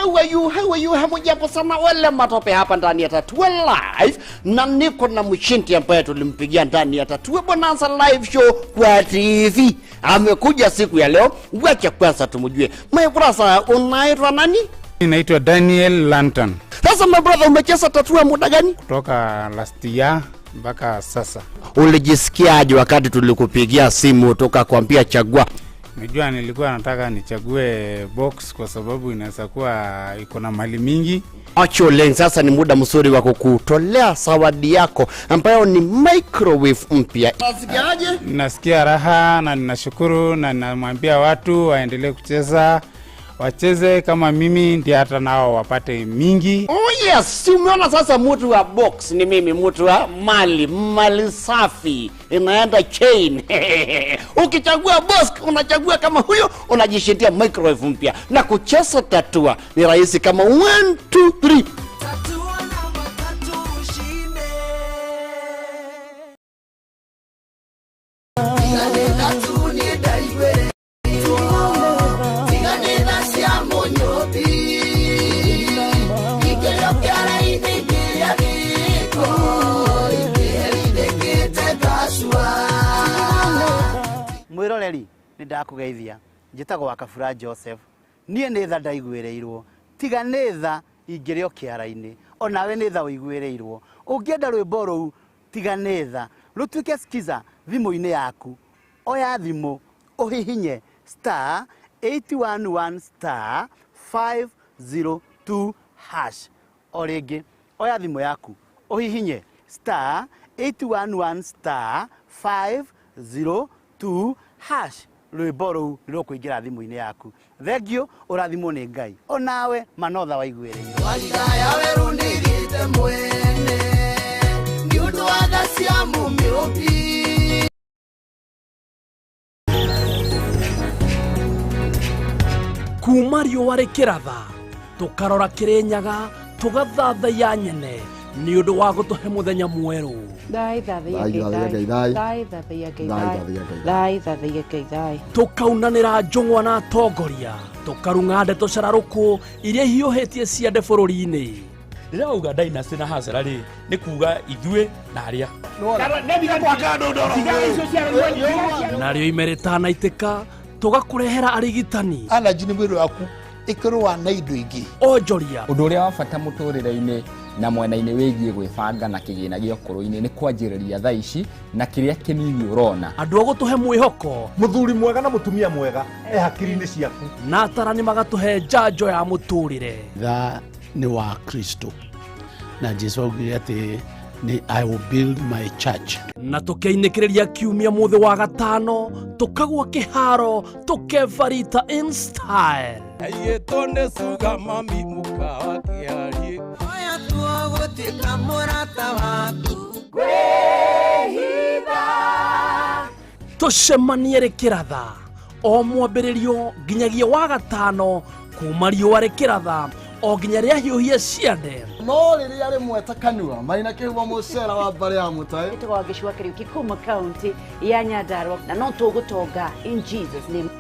How are you? How are you? Hamujambo sana wale matope hapa ndani ya Tatua Live, na niko na mshindi ambaye tulimpigia ndani ya Tatua Bonanza Live Show kwa TV. Amekuja siku ya leo, wacha kwanza tumjue. My brother, unaitwa nani?
Naitwa Daniel Lanton.
Sasa my brother, umecheza Tatua muda gani?
Kutoka last year mpaka sasa.
Ulijisikiaje wakati tulikupigia simu tukakwambia chagua?
Najua nilikuwa nataka nichague box kwa sababu inaweza kuwa iko na mali mingi.
Actually, sasa ni muda mzuri wa kukutolea zawadi yako ambayo ni microwave mpya. Nasikiaje?
Nasikia raha na ninashukuru na ninamwambia watu waendelee kucheza, wacheze kama mimi ndio hata nao wapate mingi.
Oh yes, si umeona sasa mtu wa box ni mimi, mtu wa mali, mali safi inaenda chain. Ukichagua box unachagua kama huyo, unajishindia microwave mpya. Na kucheza Tatua ni rahisi kama 1 2 3.
Mwiroreri nĩ ndakũgeithia, njĩtagwo Wakabura Joseph. Niĩ nĩ tha ndaiguĩrĩirwo, tiga nĩ tha ingĩrĩ o kĩara-inĩ, onawe nĩ tha ũiguĩrĩirwo. Ũngĩenda rwĩmbo rũu tiga nĩ tha rũtuĩke skiza thimũ-inĩ yaku, oya thimũ ũhihinye star 811 star 502 hash. O rĩngĩ oya thimũ yaku ũhihinye star 811 star 502 hash, rwĩmbo rũu nĩ rũkũingĩra thimũ-inĩ yaku. Thengiũ, ũrathimwo nĩ Ngai, onawe manotha waiguĩrĩirwo.
Kuma riũa rĩkĩratha tũkarora Kĩrĩnyaga tũgathathaiya nyene nĩ ũndũ wa gũtũhe mũthenya mwerũ. Tũkaunanĩra njũng'wa na atongoria, tũkarung'a ndeto cararũkũ iria ihiũhĩtie ciande bũrũri-inĩ.
Ndĩrauga dynasty na hasara rĩ nĩ kuga ithuĩ na arĩa
narĩo ime rĩtanaitĩka tũgakũrehera arigitani.
Allergy nĩ mwĩrĩ waku ĩkĩrũa na indo ingĩ.
Onjoria.
Ũndũ ũrĩa wa bata mũtũrĩre-inĩ na mwena-inĩ wĩgiĩ gwĩbanga na kĩgĩna gĩa ũkũrũ-inĩ nĩ kwanjĩrĩria thaa ici na kĩrĩa kĩnini ũrona.
Andũ a gũtũhe mwĩhoko,
mũthuri mwega na mũtumia mwega e hakiri-inĩ ciaku,
na atarani magatũhe njanjo ya mũtũrĩre.
Tha nĩ wa Kristo na Jesu augire atĩ nĩ I will build my church.
Na tũkeinĩkĩrĩria kiumia mũthĩ wa gatano tũkagwa kĩharo tũkebarita in style.
Aiyĩtwo nĩ cuga mami mũkawa kĩarie. Oya tua gũtuĩka mũrata waku. Kwĩhitha.
Tũcemanie rĩkĩratha o mwambĩrĩrio nginyagia wa gatano kuma riũa rĩkĩratha o nginya rĩahiũhie ciande.
No rĩrĩa rĩmwe ta kanua maina kĩhumo mũcera wa mbarĩ ya mũtaĩ.
Njĩtagwo Wangeci wa Kariuki kuma kaunti ya Nyandarua na no tũgũtonga in Jesus name.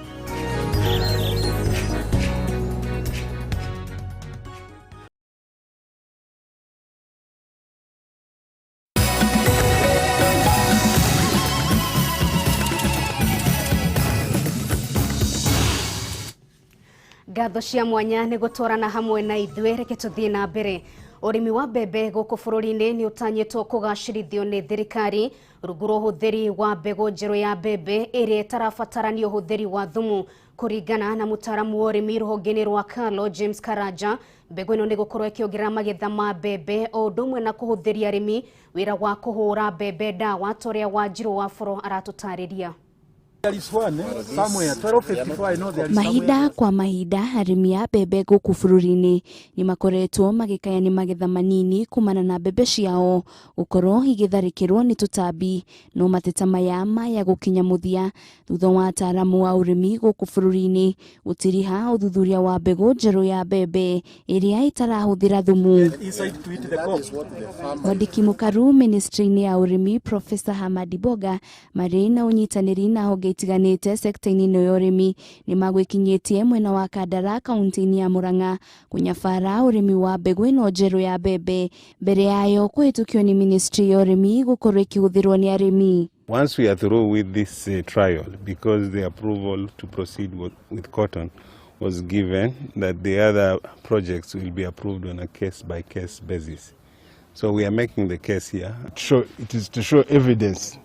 Ngatho cia mwanya nĩ gũtwarana hamwe na ithuĩ, reke tũthiĩ na mbere. Ũrĩmi wa mbembe gũkũ bũrũri-inĩ nĩ ũtanyĩtwo kũgacĩrithio nĩ thirikari rungu rwa ũhũthĩri wa mbegũ njerũ ya mbembe ĩrĩa ĩtarabatarania ũhũthĩri wa thumu. Kũringana na mũtaaramu wa ũrĩmi rũhonge-inĩ rwa Kalo James Karanja, mbegũ ĩno nĩ gũkorwo ĩkĩongerera magetha ma mbembe o ũndũ ũmwe na kũhũthĩria arĩmi wĩra wa kũhũra mbembe ndawa ta ũrĩa Wanjirũ wa Boro aratũtarĩria.
Mahinda kwa mahinda arĩmi a mbembe gũkũ bũrũri-inĩ nĩ makoretwo magĩkaya nĩ magetha manini kumana na mbembe ciao gũkorwo igĩtharĩkĩrwo nĩ tũtambi, no mateta maya maya gũkinya mũthia thutha wa ataaramu a ũrĩmi gũkũ bũrũri-inĩ gũtiriha ũthuthuria wa mbegũ njerũ ya mbembe ĩrĩa ĩtarahũthĩra thumu. Mwandĩki mũkaru ministry-inĩ ya ũrĩmi Professor Hamadi Boga marĩ na ũnyitanĩri na honge
itiganĩte sekta-inĩ ĩno ya ũrĩmi nĩ magwĩkinyĩtie mwena wa Kandara kaunti-inĩ ya Murang'a kũnyabara ũrĩmi wa mbegũ ĩno njerũ ya mbembe mbere yayo kũhĩtũkio nĩ ministry ya ũrĩmi gũkorwo ĩkĩhũthĩrwo nĩ arĩmi.
Once we are through with this trial, because the approval to proceed with cotton was given, that the other projects will be approved on a case-by-case basis. So we are making the case here.
It is to show evidence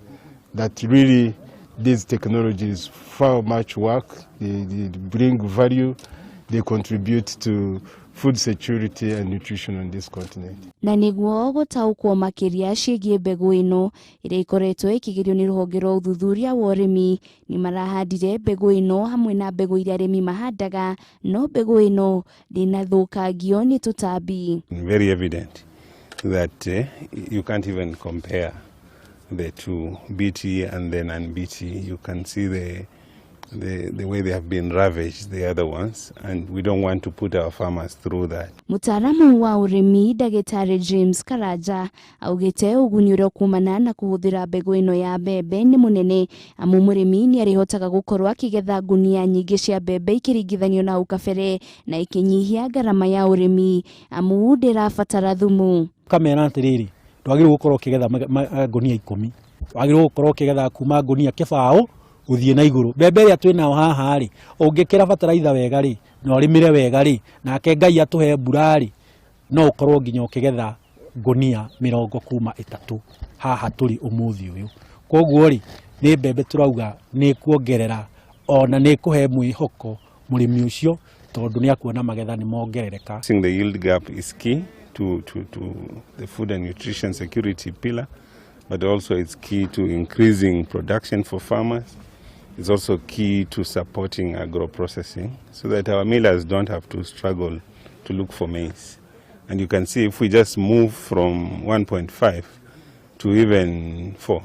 that really these technologies far much work, they bring value, they contribute to food security and nutrition on this continent.
Na nĩguo gũtaũkwo makĩria ciĩgiĩ mbegũ ĩno ĩrĩa ĩkoretwo ĩkĩgerio nĩ rũhonge rwa ũthuthuria wa ũrĩmi nĩ marahandire mbegũ ĩno hamwe na mbegũ iria arĩmi mahandaga no mbegũ ĩno ndĩnathũkangio nĩ tũtambi.
Very evident that you can't even compare the two, BT and then NBT. You can see the way they have been ravaged, the other ones, and we don't want to put our farmers through that.
Mũtaaramu wa ũrĩmi Ndagĩtarĩ James Karanja augĩte ũguni ũrĩa ũkumana na kũhũthĩra mbegũ ĩno ya mbembe nĩ mũnene amu mũrĩmi nĩ arĩhotaga gũkorwo akĩgetha ngunia nyingĩ cia mbembe ikĩringithanio na hau kabere na ĩkĩnyihia ngarama ya ũrĩmi amu ndĩrabatara thumu.
Kamera atĩrĩrĩ, ndwagĩrĩirwo gũkorwo ũkĩgetha ngunia 10, wagĩrĩirwo gũkorwo ũkĩgetha kuma ngunia 0 uthie na iguru. Mbembe ĩrĩa twĩ nayo haha rĩ, ũngĩkĩra bataraitha wega rĩ, na ũrĩmĩre wega rĩ, nake Ngai atũhe mbura rĩ, no ũkorwo nginya ũkĩgetha ngunia 30 kuma 3 haha tũrĩ ũmũthĩ ũyũ. Koguo rĩ, nĩ mbembe tũrauga nĩ kuongerera ona nĩ kũhe mwĩhoko mũrĩmi ũcio tondũ nĩ akuona magetha nĩ mongerereka.
The yield gap is key to the food and nutrition security pillar, but also it's key to increasing production for farmers. It's also key to supporting agro-processing so that our millers don't have to struggle to look for maize. And you can see if we just move from 1.5 to even 4,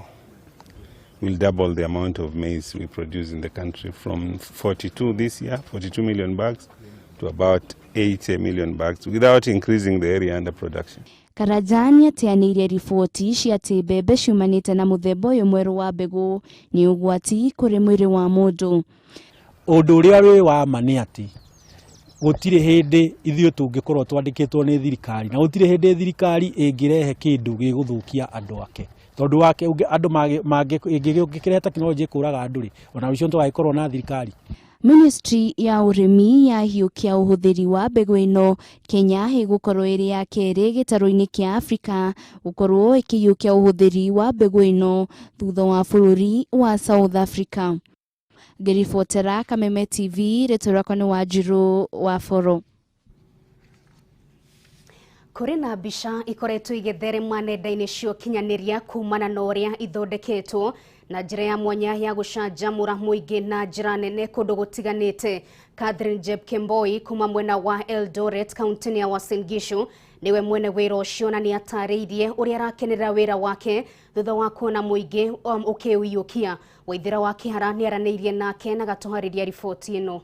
we'll double the amount of maize we produce in the country from 42 this year, 42 million bags, to about 80 million bags without increasing the area under production.
Karanja nĩateanĩirie riboti cia atĩ mbembe ciumanĩte na mũthemba ũyũ mwerũ wa mbegũ nĩ ũgwati kũrĩ mwĩrĩ wa mũndũ.
Ũndũ ũrĩa wĩ wa ma nĩ atĩ gũtirĩ hĩndĩ ithuĩ tũngĩkorwo twandĩkĩtwo nĩ thirikari na gũtirĩ hĩndĩ thirikari ĩngĩrehe kĩndũ gĩgũthũkia andũ ake tondũ wake andũ mangĩkĩrehe tekinoronjĩ ĩkũraga andũ rĩ, ona rũciũ tũgagĩkorwo na thirikari.
Ministry ya ũrĩmi yahiũkia ũhũthĩri wa mbegũ ĩno Kenya ĩgũkorwo ĩrĩ ya kerĩ gĩtarũ-inĩ kĩa Afrika gũkorwo ĩkĩhiũkia ũhũthĩri wa mbegũ ĩno thutha wa bũrũri wa South Africa. Ngĩribotera Kameme TV, rĩtwa rĩakwa nĩ Wanjirũ wa Boro.
Kũrĩ na mbica ikoretwo igĩtherema nenda-inĩ cia ũkinyanĩria kumana na ũrĩa ithondeketwo na njĩra ya mwanya ya gũcanjamũra mũingĩ na njĩra nene kũndũ gũtiganĩte. Catherine Jepkemboi kuma mwena wa Eldoret kaunti-inĩ ya Uasin Gishu niwe mwene wĩra ũcio na nĩatarĩirie ũrĩa arakenera wĩra wake thutha wa kuona mũingĩ ũkĩũiyũkia. Waithĩra wa Kĩhara nĩaranĩirie nake na gatũharĩria riboti ĩno.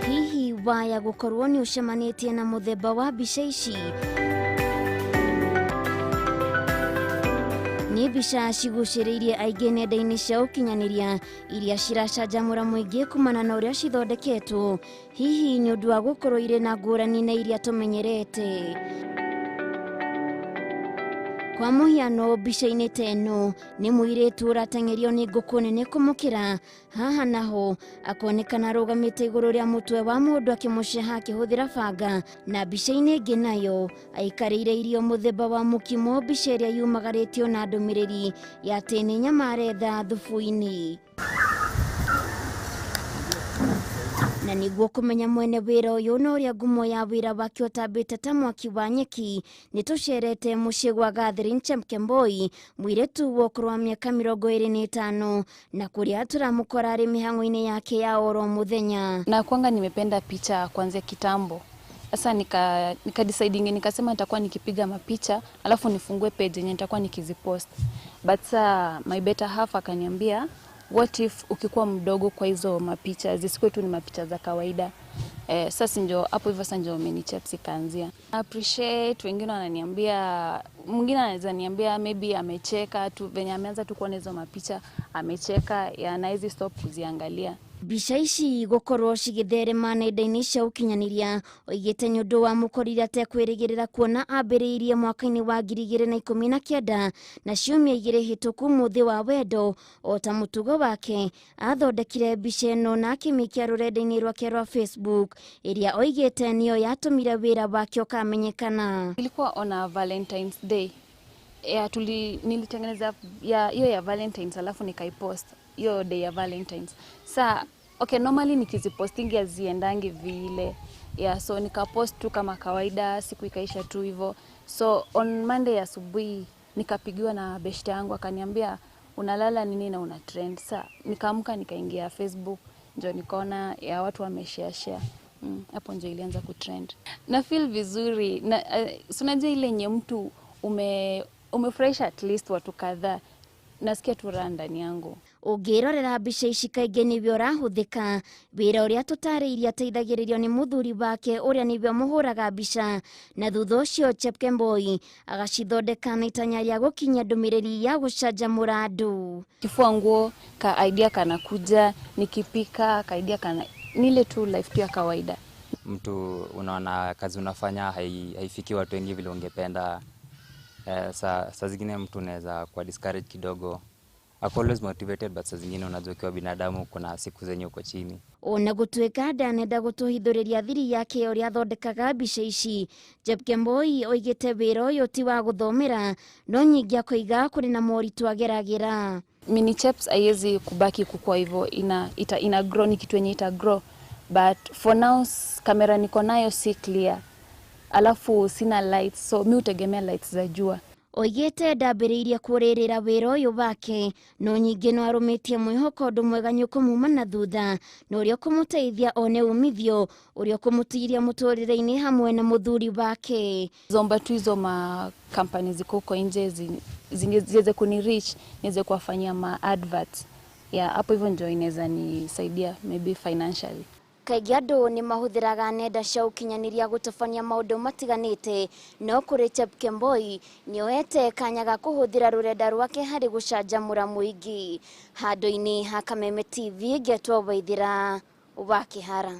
Hihi waya gũkorwo nĩ ũcemanĩtie na mũthemba wa mbica ici? Nĩ mbica cigucĩrĩirie aingĩ nenda-inĩ cia ũkinyanĩria iria ciracanjamũra mũingĩ kumana na ũrĩa cithondeketwo, hihi nĩ ũndũ wa gũkorwo irĩ na ngũrani na iria tũmenyerete. Kwa mũhiano mbica-inĩ ta ĩno nĩ mũirĩtu ũrateng'erio nĩ ngũkũ nene kũmũkĩra, haha naho akonekana arũgamĩte igũrũ rĩa mũtwe wa mũndũ akĩmũceha akĩhũthĩra banga, na mbica-inĩ ĩngĩ nayo aikarĩire irio mũthemba wa mũkimo, mbica ĩrĩa yumagarĩtio na ndũmĩrĩri ya atĩ nĩ nyama aretha thubu-inĩ. Na nĩguo kũmenya mwene wĩra ũyũ na ũrĩa ngumo ya wĩra wake ũtambĩte ta mwaki wa nyeki, nĩ tũcerete mũciĩ gwa Catherine Chepkemboi, mũirĩtu wa ũkũrũ wa mĩaka 25, na kũrĩa tũramũkora arĩ mĩhang'o-inĩ yake ya oro mũthenya.
Na kwanga nimependa picha kuanzia kitambo. Sasa nika decide nikasema nitakuwa nikipiga mapicha alafu nifungue page yenye nitakuwa nikizipost. But sa my better half akaniambia, what if ukikuwa mdogo kwa hizo mapicha zisikuwe tu ni mapicha za kawaida. Sasa ndio hapo hivyo sasa ndio Mini Chaps ikaanzia. Appreciate wengine wananiambia, mwingine anaweza niambia maybe amecheka tu venye ameanza tu kuona hizo mapicha, amecheka ya na hizi stop kuziangalia.
Mbica ici gũkorwo cigĩtherema nenda-inĩ cia ũkinyanĩria oigĩte nĩ ũndũ wa mũkorire atekwĩrĩgĩrĩra kuona ambĩrĩirie mwaka-inĩ wa 2019 na ciumia 2 hĩtũku mũthĩ wa wendo o ta mũtugo wake athondekire mbica ĩno na akĩmĩikia rũrenda-inĩ rwake rwa Facebook ĩrĩa oigĩte nĩyo yatũmire wĩra wake ũkamenyekana.
Ilikuwa on a Valentine's Day. Ya nilitengeneza ya hiyo ya Valentine's alafu nikaipost hiyo day ya Valentine's. Sa okay, normally nikizipostingi haziendangi vile. Yeah, so nikapost tu kama kawaida, siku ikaisha tu hivyo. So on Monday asubuhi nikapigiwa na beshte yangu akaniambia unalala nini na una trend. Sa nikaamka nikaingia Facebook ndio nikaona ya watu wameshare share. Hapo ndio ilianza kutrend. Na feel vizuri na so unajua ile yenye mtu umefurahisha at least watu kadhaa, nasikia tu raha ndani yangu.
Ũngĩrorera mbica ici kaingĩ nĩwe ũrahũthĩka wĩra ũrĩa tũtarĩirie ateithagĩrĩrio nĩ mũthuri wake ũrĩa nĩwe ũmũhũraga mbica na thutha ũcio Chepkemboi agacithondeka na itanya rĩa gũkinyia ndũmĩrĩri ya gũcanjamũra andũ.
Kifua nguo ka idea kanakuja, nikipika ka idea kana nile tu life tu ya kawaida.
Mtu unaona kazi unafanya haifiki watu wengi vile ungependa. Saa zingine mtu unaweza kuwa discourage kidogo. Ako always motivated but saa zingine unajua ukiwa binadamu kuna siku zenye uko chini.
Ona gũtuĩka ndanenda gũtũhithũrĩria thiri yake ũrĩa athondekaga mbica ici, Chepkemboi oigĩte wĩra ũyũ ti wa gũthomera no nyingĩ akoiga kũrĩ na moritũ ageragĩra.
Mini Chaps haiwezi kubaki kukua hivyo, ina grow, ni kitu yenye ita grow, but for now kamera niko nayo si clear, alafu sina lights, so mi hutegemea lights za jua.
Oigĩte ndambĩrĩirie kũrĩrĩra wĩra ũyũ wake no nyingĩ no arũmĩtie mwĩhoko ũndũ mwega nĩũkũmuma na thutha na ũrĩa ũkũmũteithia one umithio ũrĩa ũkũmũtiria mũtũrĩre-inĩ hamwe na mũthuri wake.
Zomba tu hizo ma companies ziko huko nje ziweze kuni reach niweze kuwafanyia ma adverts ya hapo hivyo ndio inaweza nisaidia maybe financially.
Kaingĩ andũ nĩ mahũthĩraga nenda cia ũkinyanĩria gũtabania maũndũ matiganĩte no kũrĩ Chepkemboi nĩoete kanya ga kũhũthĩra rũrenda rwake harĩ gũcanjamũra mũingĩ. Handũ-inĩ ha Kameme TV ngetwo Waithĩra wa Kĩhara.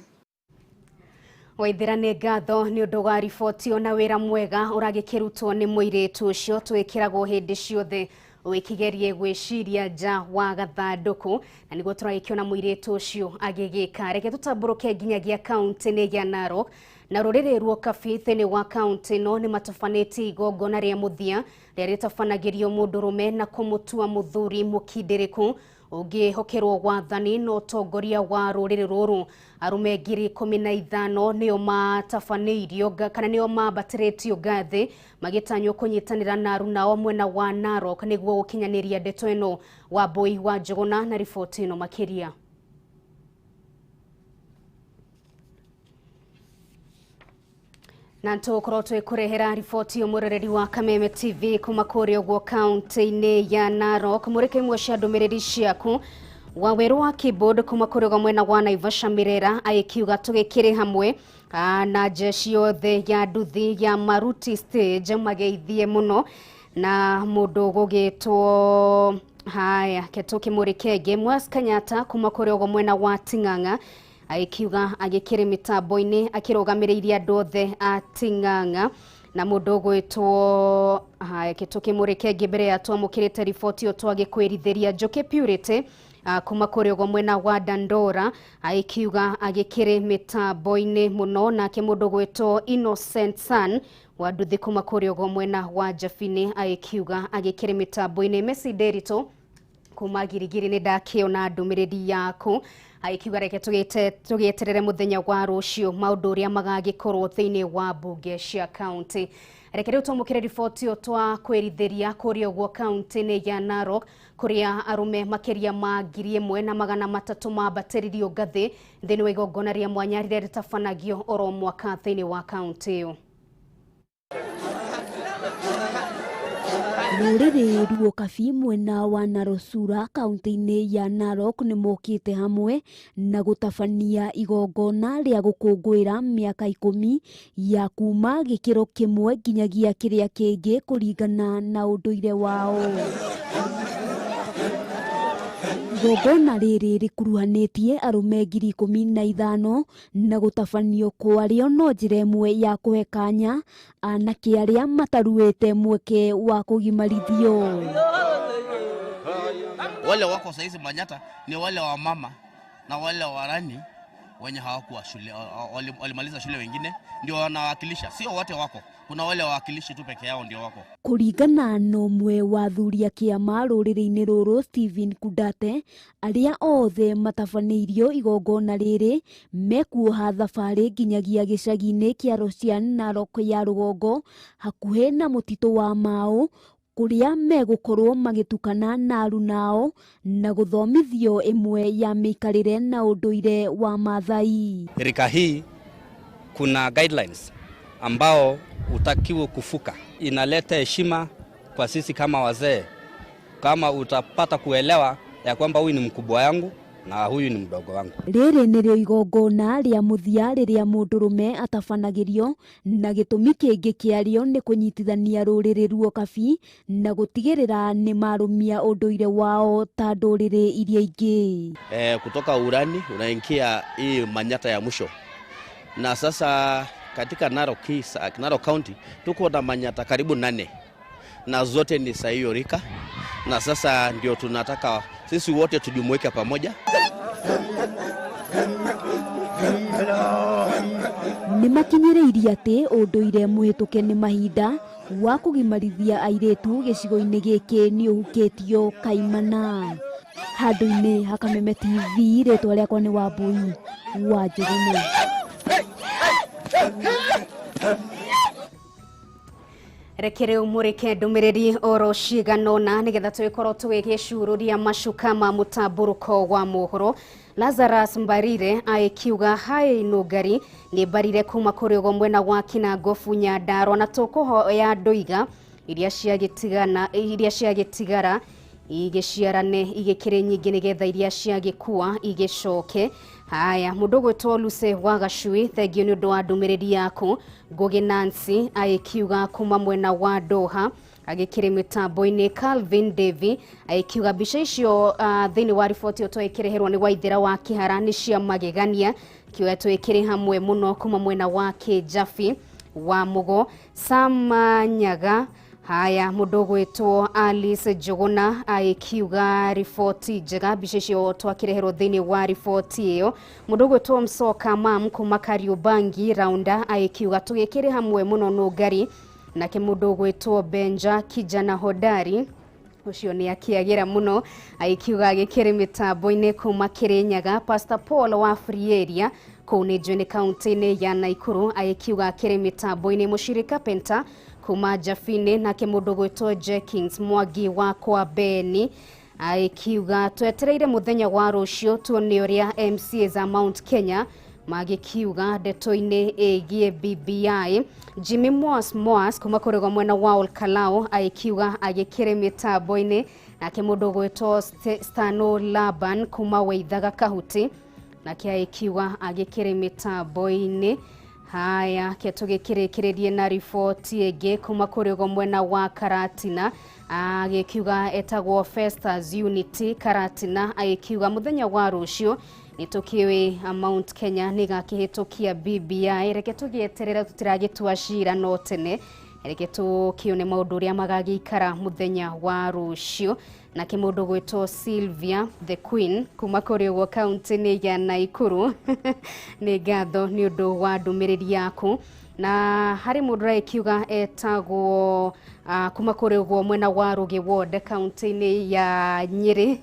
Waithĩra nĩ ngatho nĩ ũndũ wa riboti ona wĩra mwega ũragĩkĩrutwo nĩ mũirĩtu ũcio twĩkĩragwo hĩndĩ ciothe wĩkigerie gwĩciria nja wa gathandũkũ na nĩguo tũragĩkĩona mũirĩtu ũcio agĩgĩka. Reke tũtambũrũke nginyagia kaũntĩ-inĩ ya Narok na rũrĩrĩ rwa Kabi thĩinĩ wa kaũntĩ ĩno nĩ matabanĩtie igongona rĩa mũthia rĩrĩa rĩtabanagĩrio mũndũrũme na kũmũtua mũthuri mũkindĩrĩku ũngĩhokerwo wathani na ũtongoria wa rũrĩrĩ rũrũ. Arũme 15,000 nĩo matabanĩirio kana nĩo mambatĩrĩtio ngathĩ magĩtanywo kũnyitanĩra na arunao mwena wa Narok nĩguo gũkinyanĩria ndeto ĩno. Wambui wa Njũgũna na riboti ĩno makĩria. Na tũgũkorwo twĩkũrehera riboti ũmũroreri wa Kameme TV kuma kũrĩa ũguo kaũntĩ-inĩ ya Narok. Mũrĩke imwe cia ndũmĩrĩri ciaku. Wawerũ wa keyboard kuma kũrĩa ũguo mwena wa Naivasha Mirera agĩkiuga tũgĩkĩrĩ hamwe na jeshi yothe ya nduthi ya Maruti stage mageithie mũno na mũndũ gũgĩtwo haya ketũkĩmũrĩke Mwas Kenyatta kuma kũrĩa ũguo mwena wa Ting'ang'a agĩkiuga agĩkĩrĩ mĩtambo-inĩ akĩrũgamĩrĩirie andũ othe a Ting'ang'a na mũndũ ũgwĩtwo haya ketũkĩmũrĩke mbere ya twamũkĩrĩte riboti ĩyo twagĩkwĩrithĩria Njoki Purity kuma kũrĩa ũguo mwena wa Dandora agĩkiuga agĩkĩrĩ mĩtambo-inĩ mũno. Nake mũndũ ũgwĩtwo Innocent San wa nduthi kuma kũrĩa ũguo mwena wa Jabini agĩkiuga agĩkĩrĩ mĩtambo-inĩ. Messi Nderitu kuma Girigiri nĩ ndakĩona ndũmĩrĩri yaku agĩkiuga reke tũgĩeterere mũthenya wa rũciũ maũndũ ũrĩa magagĩkorwo thĩinĩ wa mbunge cia kaũntĩ. Reke rĩu twamũkĩre riboti ĩyo twakwĩrithĩria kũrĩa ũguo kaũntĩ-inĩ ya Narok kũrĩa arũme makĩria ma 1,300 mambatĩrĩrio ngathĩ thĩinĩ wa igongona rĩa mwanya rĩrĩa rĩtabanagio oro mwaka thĩinĩ wa kaũntĩ ĩyo.
Rũrĩrĩ Ruokabi mwena wa Narosura kaunti-inĩ ya Narok nĩmokĩte hamwe na gũtabania igongona rĩa gũkũngũĩra mĩaka 10 ya kuma gĩkĩro kĩmwe nginyagia kĩrĩa kĩngĩ kũringana na ũndũire wao. Igongona rĩrĩ rĩkuruhanĩtie arũme 15,000 na gũtabanio kwarĩo no njĩra ĩmwe ya kũhe kanya anake arĩa mataruĩte mweke wa kũgimarithio.
Wale wako saizi Manyata ni wale wa mama na wale warani wenye hawakuwa shule, walimaliza shule, wengine ndio wanawakilisha, sio wote wako. Kuna wale wawakilishi tu peke yao ndio wako.
Kũringana na ũmwe wa athuri a kĩama rũrĩrĩ-inĩ rũrũ Stephen Kundate, arĩa othe matabanĩirio igongona rĩrĩ mekuoha thabarĩ nginyagia gĩcagi-inĩ kĩa Rosian Narok ya rũgongo hakuhĩ na mũtitũ wa Mau kũrĩa megũkorwo magĩtukana na arunao na gũthomithio ĩmwe ya mĩikarĩre na ũndũire wa Maathai.
Rika hii kuna guidelines ambao utakiwa kufuka. Inaleta heshima kwa sisi kama wazee, kama utapata kuelewa ya kwamba huyu ni mkubwa yangu na huyu ni mdogo wangu.
Rĩrĩ nĩrĩo igongona rĩa mũthia rĩrĩa mũndũrũme atabanagĩrio na gĩtũmi kĩngĩ kĩarĩo nĩ kũnyitithania rũrĩrĩ Ruokabi na gũtigĩrĩra nĩ marũmia ũndũire wao ta ndũrĩrĩ iria ingĩ.
Kutoka urani unaingia hii Manyata ya mwisho, na sasa katika Narok County tuko na Manyata karibu 8 na zote ni sahiyo rika, na sasa ndio tunataka sisi wote tujumuike pamoja.
Nĩmakinyĩrĩirie atĩ ũndũire mũhĩtũke nĩ mahinda wa kũgimarithia airĩtu gĩcigo-inĩ gĩkĩ nĩ ũhukĩtio kaimana. Handũ-inĩ ha Kameme TV, rĩtwa rĩakwa nĩ Wambui wa Njũgũna.
Reke rĩu mũrĩke ndũmĩrĩri oro ciganona nĩgetha tũgĩkorwo tũgĩgĩcururia macuka ma mũtambũrũko wa mohoro. Lazarus Mbarire aikiuga hai nũngari nĩ mbarire kuma kũrĩ ũgo mwena wa Kinangofu Nyandarua na tũkũhoya ndũiga iria ciagĩtigara igĩciarane igĩkĩrĩ nyingĩ nĩgetha iria ciagĩkua igĩcoke. Haya, mũndũ ũgwĩtwo Luce wa Gacui, thengio nĩ ũndũ wa ndũmĩrĩri yaku. Ngũgĩ Nancy agĩkiuga kuma mwena wa Doha agĩkĩrĩ mĩtambo-inĩ. Calvin Davy agĩkiuga mbica icio thĩinĩ wa riboti ĩyo twagĩkĩreherwo nĩ Waithera wa Kĩhara nĩ cia magegania, kiuga twĩkĩrĩ hamwe mũno kuma mwena wa Kĩnjabi wa Mũgo. Sam Nyaga. Haya, mũndũ ũgwĩtwo Alice Njũgũna agĩkiuga riboti njega, mbica icio twakĩreherwo thĩinĩ wa riboti ĩyo. Mũndũ ũgwĩtwo Msoka Mam kuma Kariubangi Raunda agĩkiuga tũgĩkĩrĩ hamwe mũno nũngari. Nake mũndũ ũgwĩtwo Benja Kijana Hodari ũcio nĩ akĩagĩra mũno agĩkiuga agĩkĩrĩ mĩtambo-inĩ kuma Kĩrĩnyaga. Pastor Paul wa Free Area kũu nĩ Njũĩ kaunti-inĩ ya Naikuru agĩkiuga akĩrĩ mĩtambo-inĩ. Mũshirika Penta kuma Jafine. Nake mũndũ ũgwĩtwo Jenkins Mwangi wa kwa Beni agĩkiuga twetereire mũthenya wa rũciũ tuone ũrĩa MCA za Mount Kenya magĩkiuga ndeto-inĩ ĩgiĩ BBI. Jimmy Moas kuma kũrĩ mwena wa Olkalou agĩkiuga agĩkĩrĩ mĩtambo-inĩ. Nake mũndũ ũgwĩtwo Stano Laban kuma Waithaga Kahuti nake agĩkiuga agĩkĩrĩ mĩtambo-inĩ. Haya, ke tũgĩkĩrĩkĩrĩrie na riboti ĩngĩ kuma kũrĩ ũgo mwena wa Karatina agĩkiuga etagwo Festus Unity Karatina agĩkiuga mũthenya wa rũciũ nĩ tũkĩũĩ Mount Kenya nĩ gakĩhĩtũkia BBI. Reke tũgĩeterera tũtiragĩtua cira no tene, reke tũkĩone maũndũ ũrĩa magagĩikara mũthenya wa rũciũ. Nake mũndũ gwĩtwo Sylvia the Queen kuma kũrĩ ũguo kaunti-inĩ ya Naikuru nĩ ngatho nĩ ũndũ wa ndũmĩrĩri yaku. Na harĩ mũndũ ũragĩkiuga etagwo kuma kũrĩ ũguo mwena wa Rũgĩ Ward kaunti-inĩ ya Nyĩrĩ,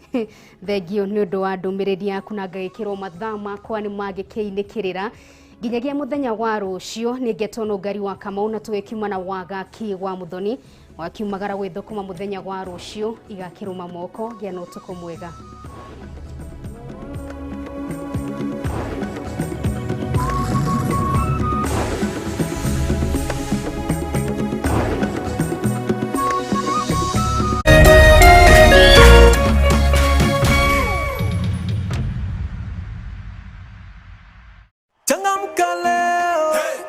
thengio nĩ ũndũ wa ndũmĩrĩri yaku na ngagĩkĩrwo mathaa makwa nĩ mangĩkĩinĩkĩrĩra nginyagia mũthenya wa rũciũ. Nĩ ngetwo Nũngari wa Kamau na tũgĩkiuma na Wagaki wa Mũthoni wakiumagara gwĩthũkũma mũthenya wa rũciũ igakĩrũma moko. Gĩa na ũtukũ mwega.